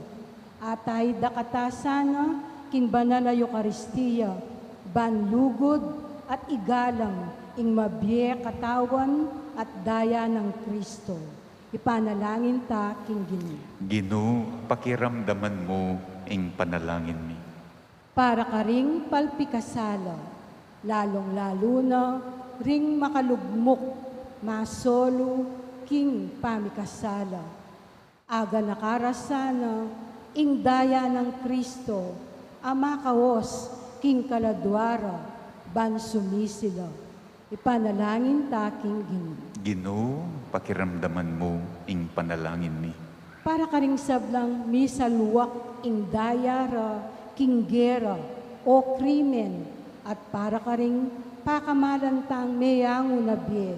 Atay dakata sana king banal a Eukaristia, ban lugud at igalang ing mabie katawan at daya nang Kristo. Ipanalangin ta king Ginu. Ginu, pakiramdaman mu ing panalangin mi. Para karing palpikasala, lalung-lalu na ring makalugmuk masolu king pamikasala. Aganaka ra sana ing daya nang Kristo a makaus king kaladua ra ban sumisilang. Ipanalangin ta king Ginu. Ginu, pakiramdaman mu ing panalangin mi. Para karing sablang misaluak ing daya ra king gera o krimen, at para karing pakamalan tang meyangu na bie,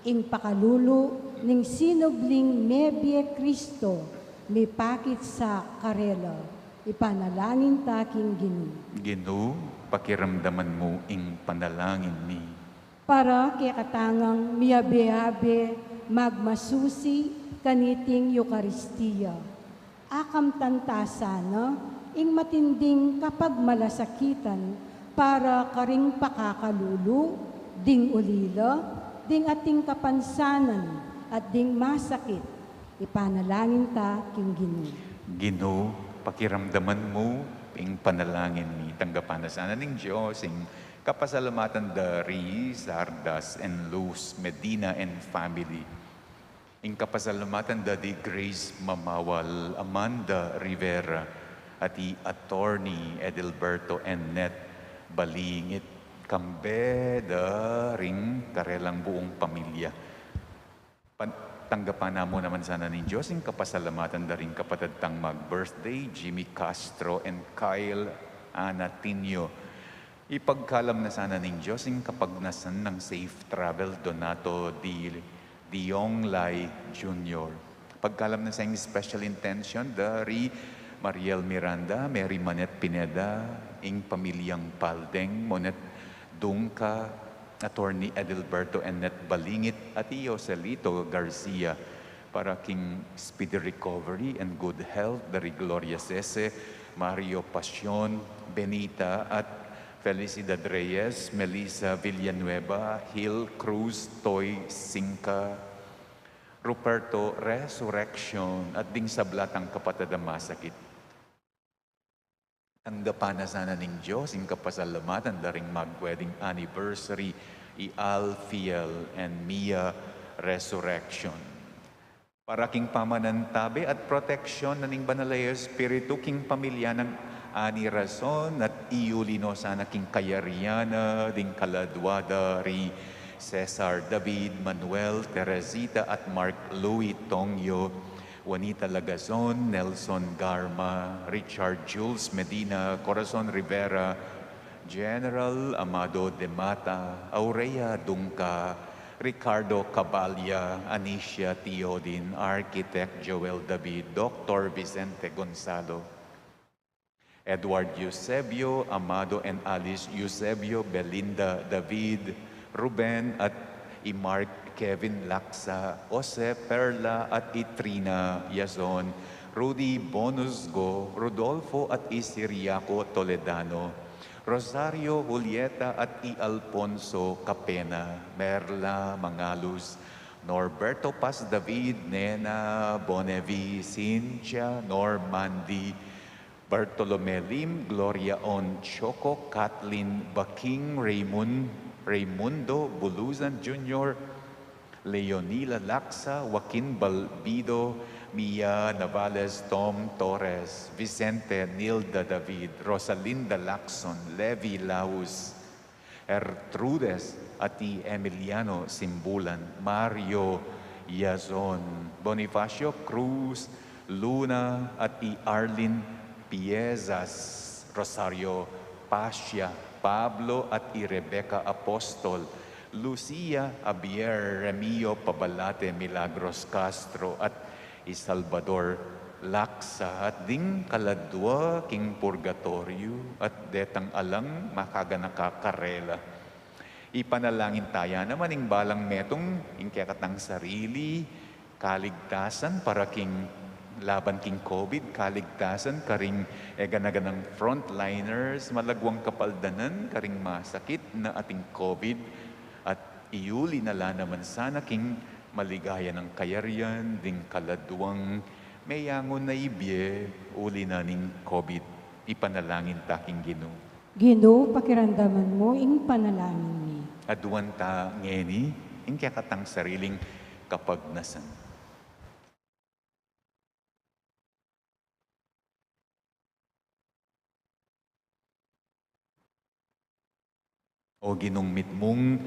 ing pakalulu ning sinubling mebie Kristo mipakit sa karela. Ipanalangin ta king Ginu. Ginu, pakiramdaman mu ing panalangin mi. Para kekatang miabe-abe magmasusi kaniting Eukaristia, akamtan ta sana ing matinding kapagmalasakitan para karing pakakalulu, ding ulila, ding ating kapansanan, at ding masakit. Ipanalangin ta king Ginu. Ginu, pakiramdaman mu ing panalangin mi. Tanggapan na sana ning Dios ing kapasalamatan da ri Sardas and Luz Medina and family. Ing kapasalamatan da di Grace Mamawal, Amanda Rivera, at i Attorney Edelberto Ennet Balingit, kambe da ring karelang buung pamilya. Pan-, tanggapan na mu naman sana ning Dios ing kapasalamatan da ring kapatad tang mag-birthday, Jimmy Castro and Kyle Anatinio. Ipagkalam na sana ning Dios ing kapagnasan nang safe travel, Donato D. Dionglay Junior. Pagkalam na sa ing special intention da ri Mariel Miranda, Mary Manette Pineda, ing pamilyang Paldeng, Monette Dungca, Attorney Edelberto Ennet Balingit, at i Joselito Garcia, para king speedy recovery and good health da ri Gloria Sese, Mario Pasion, Benita, at Felicidad Reyes, Melissa Villanueva, Hil Cruz, Toy Sinca, Ruperto Resurrection, at ding sabla tang kapatad a masakit. Tanggapan na sana ning Dios ing kapasalamatan da ring mag-wedding anniversary, i Alfiel and Mia Resurrection. Para king pamanantabe at proteksyon na ning Banal a Espiritu king pamilya nang Ani Rason, at iyuli no sana king kayarian na ding kaladua da ri Cesar David, Manuel, Teresita, at Mark Louis Tongyo, Juanita Lagazon, Nelson Garma, Richard Jules Medina, Corazon Rivera, General Amado Demata, Aurea Dungca, Ricardo Cabalia, Anicia Teodin, Architect Joel David, Doctor Vicente Gonzalo, Edward Eusebio, Amado and Alice Eusebio, Belinda David, Ruben at i Mark Kevin Laksa, Jose Perla at i Trina Yazon, Rudy Bonusgo, Rodolfo at i Siriaco Toledano, Rosario Julieta at i Alfonso Capena, Merla Mangalus, Norberto Paz David, Nena Bonevi, Cynthia, Normandy, Bartolome Lim, Gloria On Choco, Kathleen Baking, Raymond, Raymundo Buluzan Junior, Leonila Laksa, Joaquin Balbido, Mia Navales, Tom Torres, Vicente, Nilda David, Rosalinda Lacson, Levi Laus, Ertrudes at i Emiliano Simbulan, Mario Yazon, Bonifacio Cruz, Luna at i Arlene Piezas, Rosario Pasia, Pablo at i Rebecca Apostol, Lucia Javier, Remio Pabalate, Milagros Castro at i Salvador Laksa, at ding kaladua king purgatoryu, at detang alang makaganaka karela. Ipanalangin taya naman ing balang metung ing kekatang sarili, kaligtasan para king laban king COVID, kaligtasan karing e gana-ganang frontliners, malagwang kapaldanan karing masakit na ating COVID, at iuli na la naman sana king maligaya nang kayarian ding kaladuang meyangu na ibie uli na ning COVID. Ipanalangin ta king Ginu. Ginu, pakiramdaman mu ing panalangin mi. Aduan ta ngeni ing kekatang sariling kapagnasan. O Ginung mitmung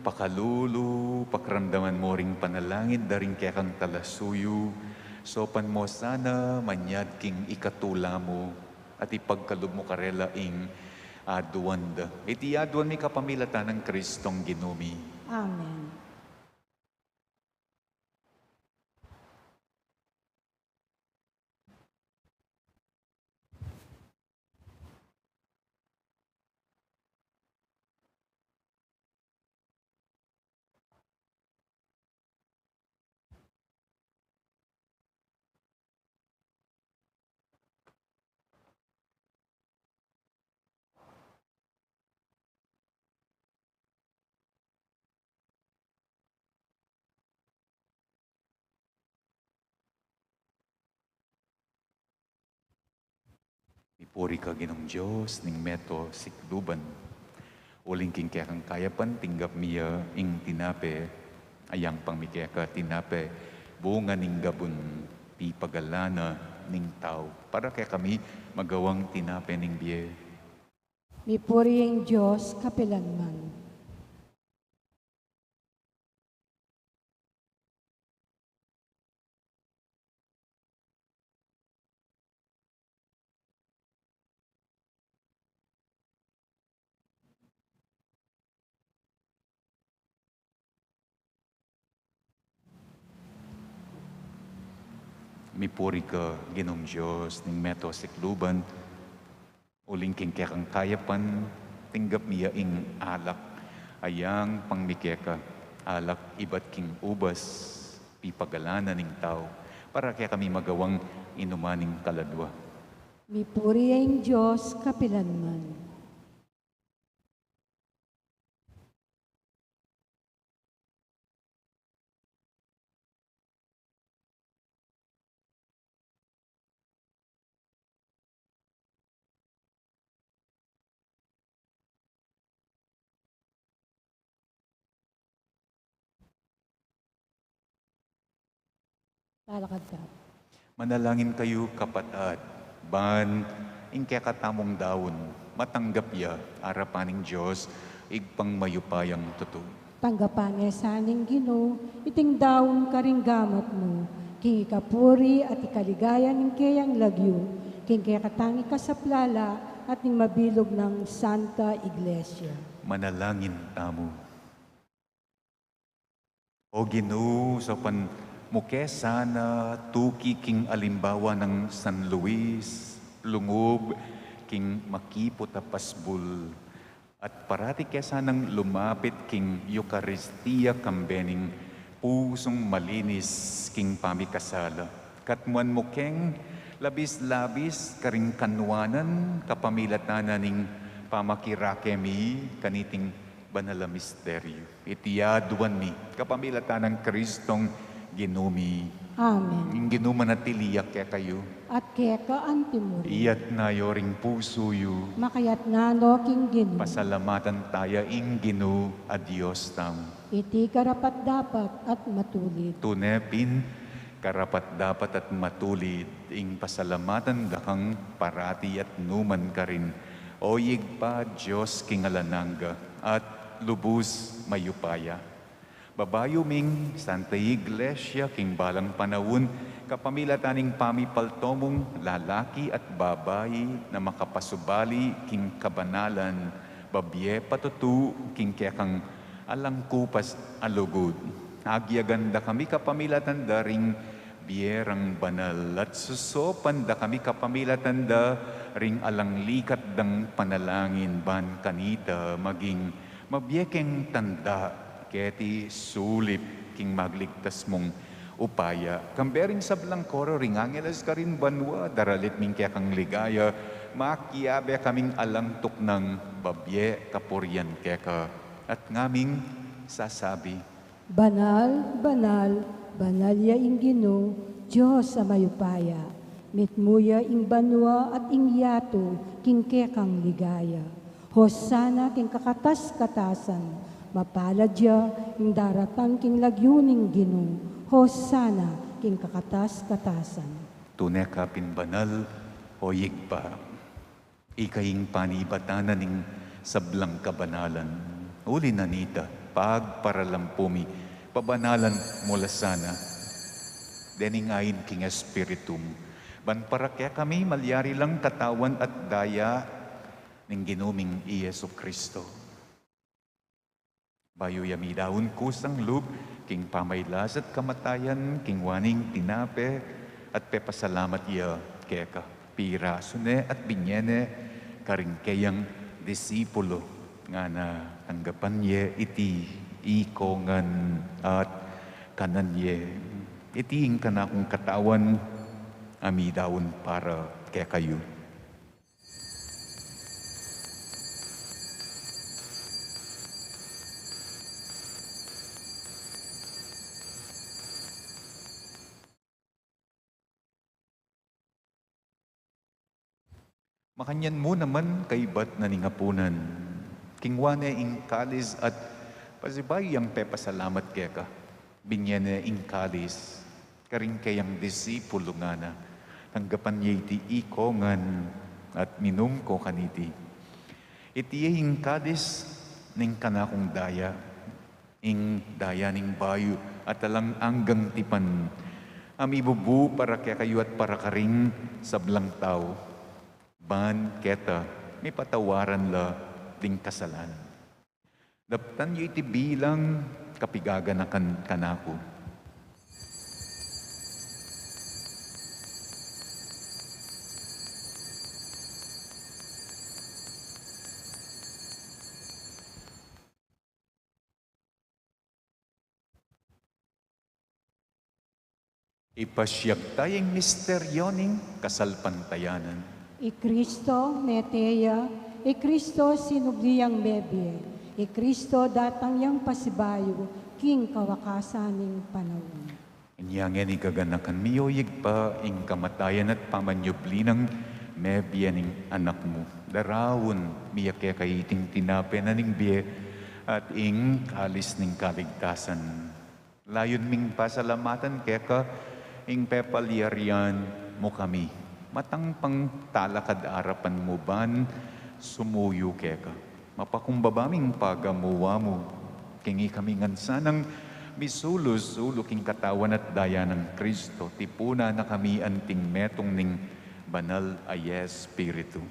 pakalulu, pakiramdaman mu ring panalangin da ring kekang talasuyu, saupan mu sana manyad king ikatula mu, at ipagkalub mu karela ing aduan da. Iti aduan mi kapamilatan nang Kristong Ginu mi. Amen. Mipuri ka Ginung Dios ning meto sikluban. Uling king kekang kayapan tinggap mi ya ing tinape, a yang pangmi keka tinape, bunga ning gabun, pipagalan na ning tau. Para kekami magawang tinape ning bie. Mipuri ing Dios kapilanman. Mipuri ka Ginung Dios ning meto sikluban. Uling king kekang kayapan tinggap mi ya ing alak, a yang pangmi keka, alak ibat king ubas, pipagalan na ning tau, para kekami magawang inuman ning kaladua. Mipuri ya ing Dios kapilanman. Talakad ka. Manalangin kayu, kapatad, ban ing kekatamung daun matanggap ya arapan ning Dios, Ibpang mayupayang tutu. Tanggapan na sa ning Ginu iting daun karing gamat mu, king ikapuri at ikaligaya ning keyang lagyu, king kekatang ikasaplala at ning mabilug nang Santa Iglesia. Manalangin tamu. O Ginu, saupan mu ke sana tuki king alimbawa nang San Luis, lungub king makiput a pasbul, at parati ke sanang lumapit king Eukaristia kambe ning pusung malinis king pamikasala. Katmuan mu keng labis-labis karing kanuanan kapamilatan na ning pamakirake mi kaniting banal a misteryu. Iti aduan mi kapamilatan nang Kristong Ginu mi. Amen. Ing Ginu manatili ya kekayu. At keka antimurin. Iyatas yu ring pusu yu. Makayatas no king Ginu. Pasalamatan taya ing Ginu a Dios tamu. Iti karapat-dapat at matulid. Tune pin, karapat-dapat at matulid ing pasalamatan da kang parati at nukarin man, O Ibpa, Dios king alang angga at lubus mayupaya. Babayu ming Santa Iglesia king balang panaun, kapamilatan ning pamipalto mung lalaki at babai na makapasubali king kabanalan, babie patutu king kekang alang kupas a lugud. Agyagan da kami kapamilatan da ring bie rang banal, at susupan da kami kapamilatan da ring alang likat dang panalangin, ban kanita maging mabie keng tanda keti sulip king magligtas mung upaya. Kambe ring sablang koro ring angeles karin banua, daralit ming kekang ligaya, makiabe kaming alang tuknang babie kapurian keka, at ngaming sasabi: Banal, banal, banal ya ing Ginu, Dios a mayupaya. Mitmu ya ing banua at ing yatu king kekang ligaya. Hosana king kakatas-katasan. Mapalad ya ing daratang king lagyu ning Ginu. Hosana king kakatas-katasan. Tune ka pin banal, O Ibpa. Ika ing panibatan na ning sablang kabanalan. Uli na nita, pagparalampu mi, pabanalan mu la sana dening ain king Espiritu mu, ban para kekami malyari lang katawan at daya ning Ginu ming i Jesucristo. Bayu ya midaun kusang lub king pamailas at kamatayan, kingwa ne ing tinape at pepasalamat ya keka, pirasu ne at binie ne karing keyang disipulu, ngana: Tanggapan ye iti ikongan at kanan ye. Iti ing kanakung katawan a midaun para kekayu. Makanyan mu naman kaibat na ning apunan, kingwa ne ing kalis at pasibayu yang pepasalamat keka, binie ne ing kalis karing keyang disipulu, ngana: Tanggapan ye iti ikongan at minum ko kaniti. Iti ye ing kalis ning kanakung daya, ing daya ning bayu at alang anggang tipan, a mibubu para kekayu at para karing sablang tau, ban keta mipatawaran la ding kasalanan. Daptan yu iti bilang kapigaganakan kanaku. Ipasiag taya ing misteryo ning kasalpantayanan. I Kristo mete ya, i Kristo sinubli yang mebie, i Kristo datang yang pasibayu king kawakasan ning panaun. Inya ngeni gaganakan mi, o Ibpa, ing kamatayan at pamanyubli nang mebie ning Anak mu. Daraun mi ya keka iting tinape na ning bie at ing kalis ning kaligtasan. Layun ming pasalamatan keka ing pepalyarian mu kami, matang pang talakad arapan mu ban sumuyu keka. Mapakumbaba ming pagamuan mu, king ikami ngan sanang misulu-sulu king katawan at daya nang Kristo, tipunan na kami anting metung ning Banal a Espiritu.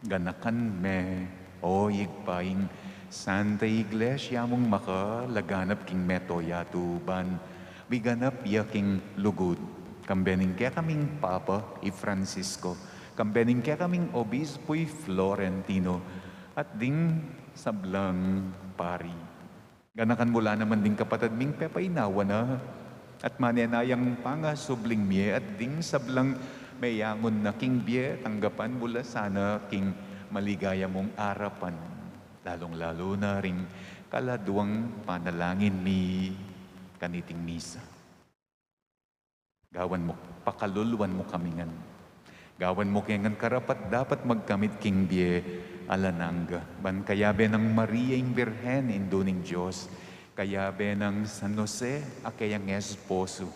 Ganakan me, o Ibpa, ing Santa Iglesia mung makalaganap king mabilug a yatu ban miganap ya king lugud, kambe ning kekaming Papa i Francisco, kambe ning kekaming Obispu i Florentino, at ding sablang pari. Ganakan mu la naman ding kapatad ming pepainawa na at manenayang pangasubling mie at ding sablang meyangun na king bie, tanggapan mu la sana king maligaya mung arapan, lalung-lalu na ring kaladwang panalangin mi kaniting misa. Gawan mu, pakaluluan mu kami ngan. Gawan mu ke ngan karapat-dapat magkamit king bie alang angga. Ban kayabe nang Maria ing Birhen, Indu ning Dios, kayabe nang San Jose a keyang esposo,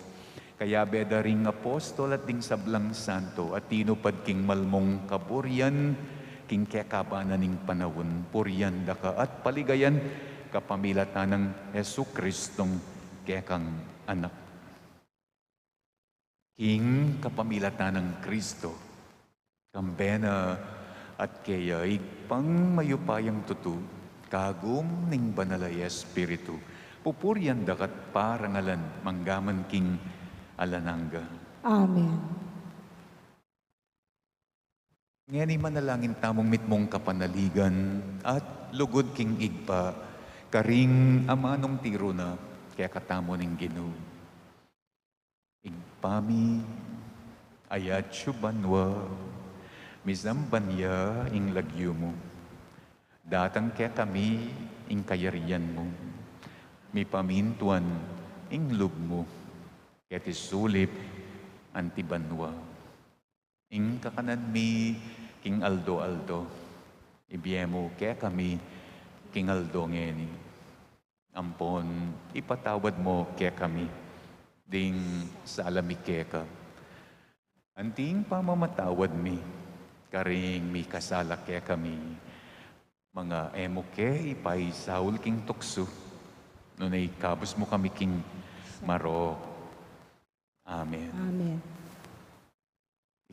kayabe da ring apostol at ding sablang santo a tinupad king malmung kaburian king kekaban na ning panaun, purian da ka at paligayan kapamilatan nang Jesucristong kekang Anak. King kapamilatan nang Kristo, kambe na at keya, Ibpang mayupayang tutu, kagum ning Banal a Espiritu, pupurian da ka at parangalan manggaman king alang angga. Amen. Ngeni manalangin tamung mitmung kapanaligan at lugud king Ibpa, karing amanung tiru na kekatamu ning Ginu. Ibpa mi, a atsu banua, misamban ya ing lagyu mu. Datang kekami ing kayarian mu. Mipamintuan ing lub mu, keti sulip anti banua. Ing kakanan mi king aldo-aldo, ibie mu kekami king aldo ngeni. Ampon ipatawad mu kekami ding sala mi keka, anti ing pamamatawad mi karing mikasala kekami. Manga e mu ke ipaisaul king tuksu, nune ikabus mu kami king marok. Amen. Amen.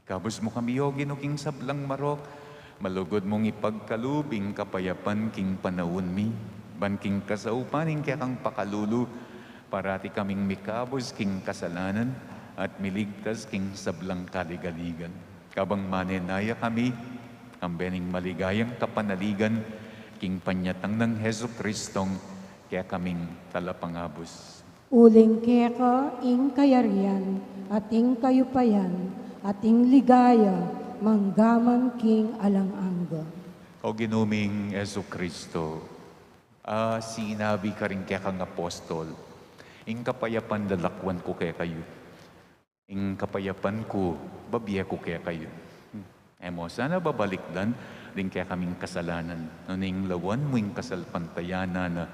Ikabus mu kami, O Ginu, king sablang marok. Malugud mung ipagkalub ing kapayapan king panaun mi, ban king kasaupan ning kekang pakalulu, parati kaming mikabus king kasalanan at miligtas king sablang kaligaligan. Kabang manenaya kami, kambe ning maligayang kapanaligan, king panyatang nang Jesucristong kekaming Talapangabus. Uling keka ing kayarian, at ing kayupayan, at ing ligaya, manggaman king alang angga. O Ginu ming Jesucristo, a sinabi karing kekang apostol, ing kapayapan lalakwan ku kekayu, ing kapayapan ku babie ku kekayu. E mu sana babalikdan ding kekaming kasalanan, nune ing lawan mu ing kasalpantayanan na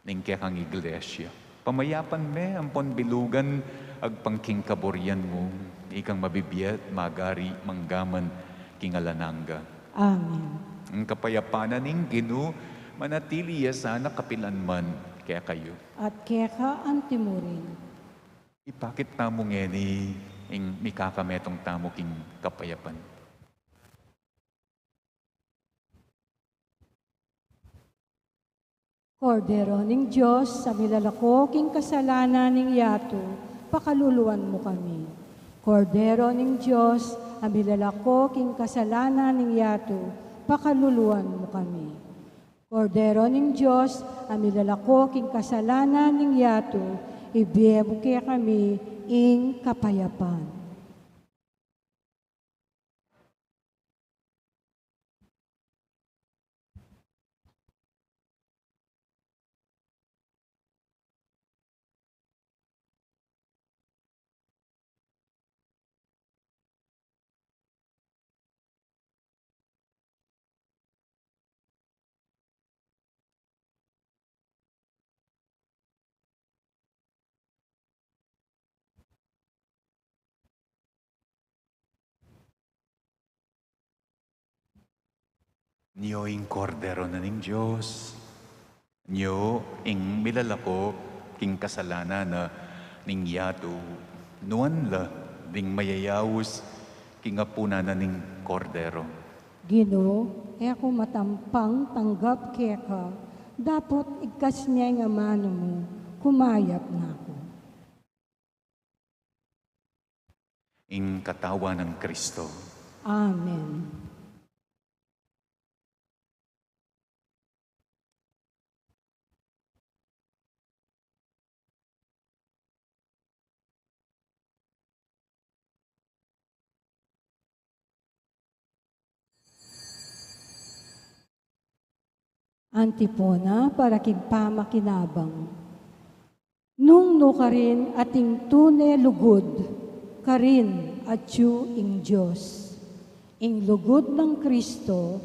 ning kekang Iglesia. Pamayapan me ampon bilugan agpang king kaburian mu, ikang mabibie at magari manggaman king alang angga. Amen. Ing kapayapan na ning Ginu manatili ya sana kapilanman kekayu. At keka antimurin. Ipakit tamu ngeni ing mikakametung tamu king kapayapan. Kordero ning Dios, a milalako king kasalanan ning yatu, pakaluluan mu kami. Kordero ning Dios, a milalako king kasalanan ning yatu, pakaluluan mu kami. Kordero ning Dios, a milalako king kasalanan ning yatu, ibie mu kekami ing kapayapan. Nyo ing Kordero na ning Dios. Nyo ing milalako king kasalanan na ning yatu. Nuan la ding mayayaus king apunan na ning Kordero. Ginu, e ku matampang tanggap keka, dapot igkas me ing amanu mu, kumayap na ku. Ing katawan nang Kristo. Amen. Antipona para king pamakinabang. Nung nu karin ating tune lugud, karin atyu ing Dios. Ing lugud nang Kristo,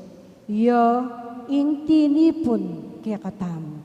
ya ing tinipun kekatamu.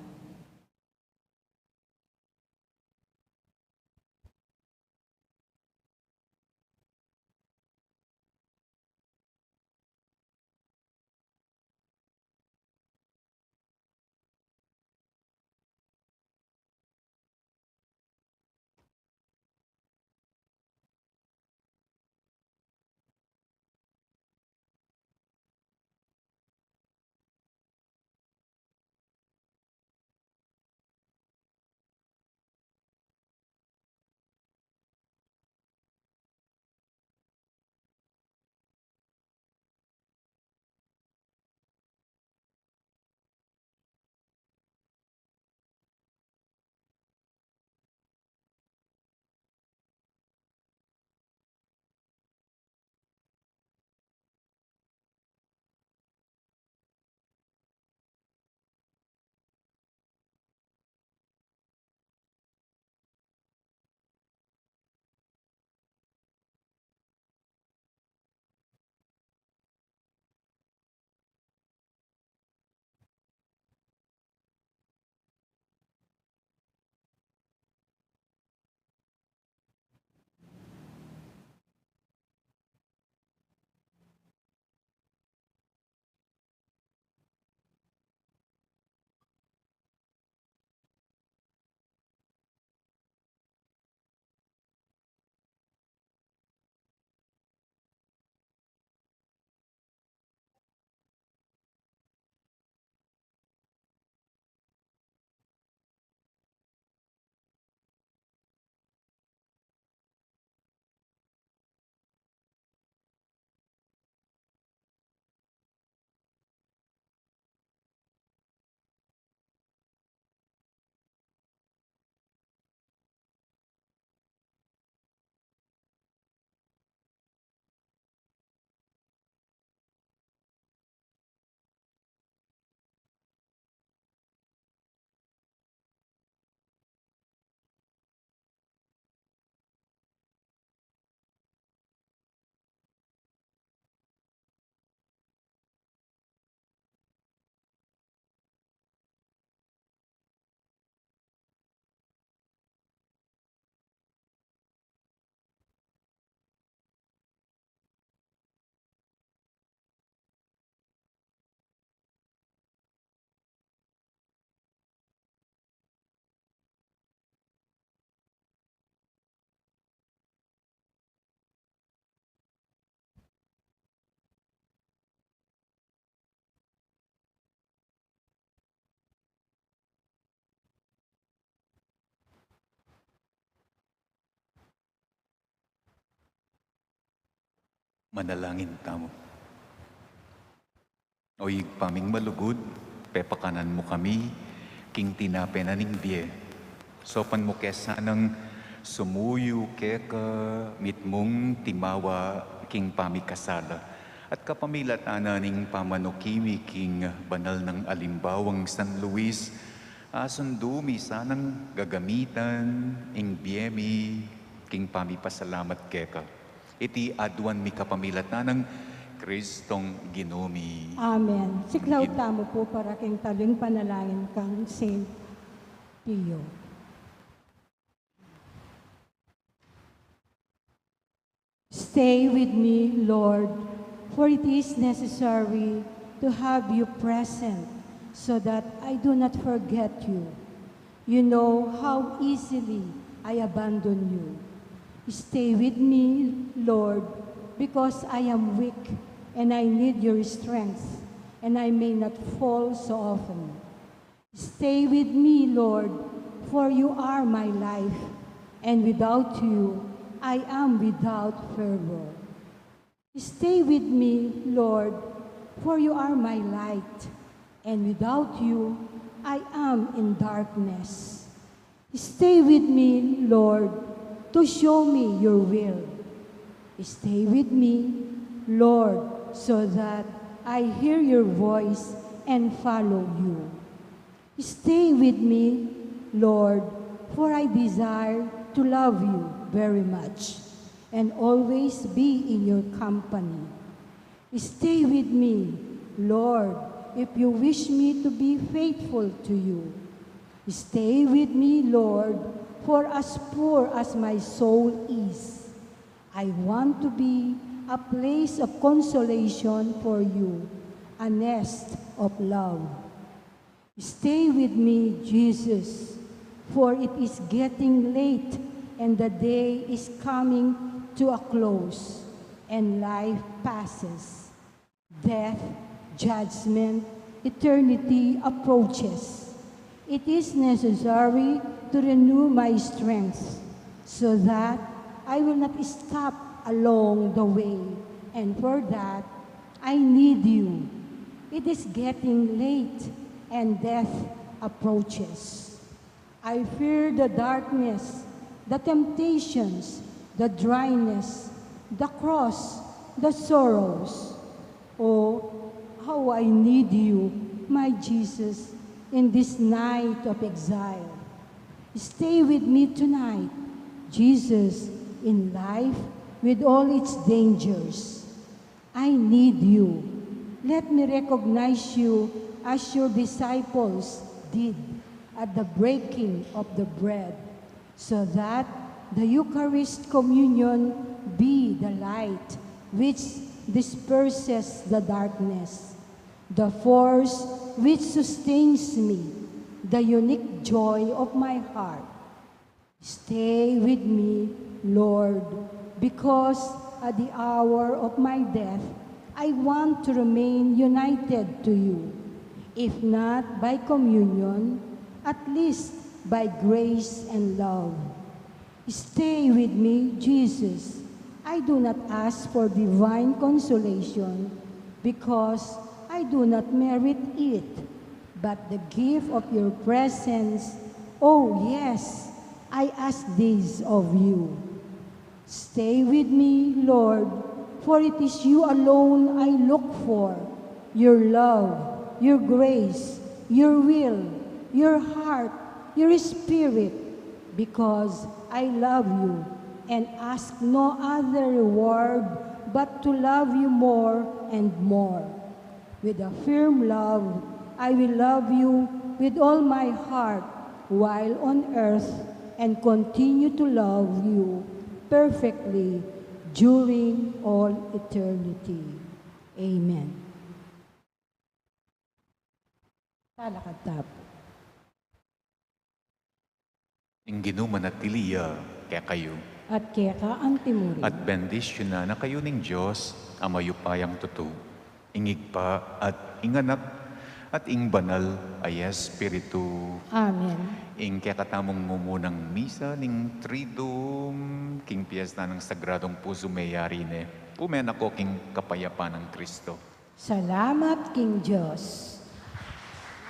Manalangin tamu. O Ibpa ming malugud, pepakanan mu kami king tinape na ning bie. Saupan mu ke sanang sumuyu keka mitmung timawa king pamikasala at kapamilatan na ning pamanuki mi king banal nang alimbawang San Luis, asundu mi sanang gagamitan ing bie mi king pamipasalamat keka. Iti aduan mi kapamilatan nang Kristong Ginu mi. Amen. Siklaud tamu pu para king taling panalangin kang Saint Pio. Stay with me, Lord, for it is necessary to have you present so that I do not forget you. You know how easily I abandon you. Stay with me, Lord, because I am weak and I need your strength, and I may not fall so often. Stay with me, Lord, for you are my life, and without you, I am without fervor. Stay with me, Lord, for you are my light, and without you, I am in darkness. Stay with me, Lord, to show me your will. Stay with me, Lord, so that I hear your voice and follow you. Stay with me, Lord, for I desire to love you very much and always be in your company. Stay with me, Lord, if you wish me to be faithful to you. Stay with me, Lord, for as poor as my soul is, I want to be a place of consolation for you, a nest of love. Stay with me, Jesus, for it is getting late and the day is coming to a close and life passes. Death, judgment, eternity approaches. It is necessary to renew my strength so that I will not stop along the way, and for that, I need you. It is getting late and death approaches. I fear the darkness, the temptations, the dryness, the cross, the sorrows. Oh, how I need you, my Jesus, in this night of exile. Stay with me tonight, Jesus, in life with all its dangers. I need you. Let me recognize you as your disciples did at the breaking of the bread, so that the Eucharist communion be the light which disperses the darkness, the force which sustains me, the unique joy of my heart. Stay with me, Lord, because at the hour of my death, I want to remain united to you, if not by communion, at least by grace and love. Stay with me, Jesus. I do not ask for divine consolation because I do not merit it, but the gift of your presence. Oh, yes, I ask this of you. Stay with me, Lord, for it is you alone I look for, your love, your grace, your will, your heart, your spirit, because I love you and ask no other reward but to love you more and more. With a firm love, I will love you with all my heart while on earth and continue to love you perfectly during all eternity. Amen. Talakad tayo. Ing Ginu manatili ya kekayu. At keka antimurin. At bendisyunan na kayu ning Dios a mayupayang tutu, ing Ibpa at ing Anak at ing Banal a Espiritu. Amen. Ing kekatamung mumunang misa ning Triduum king piyesta nang Sagradong Pusu meyari ne. Pumen ako king kapayapan nang Kristo. Salamat king Dios.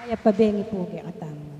Mayap a bengi pu kekatamu.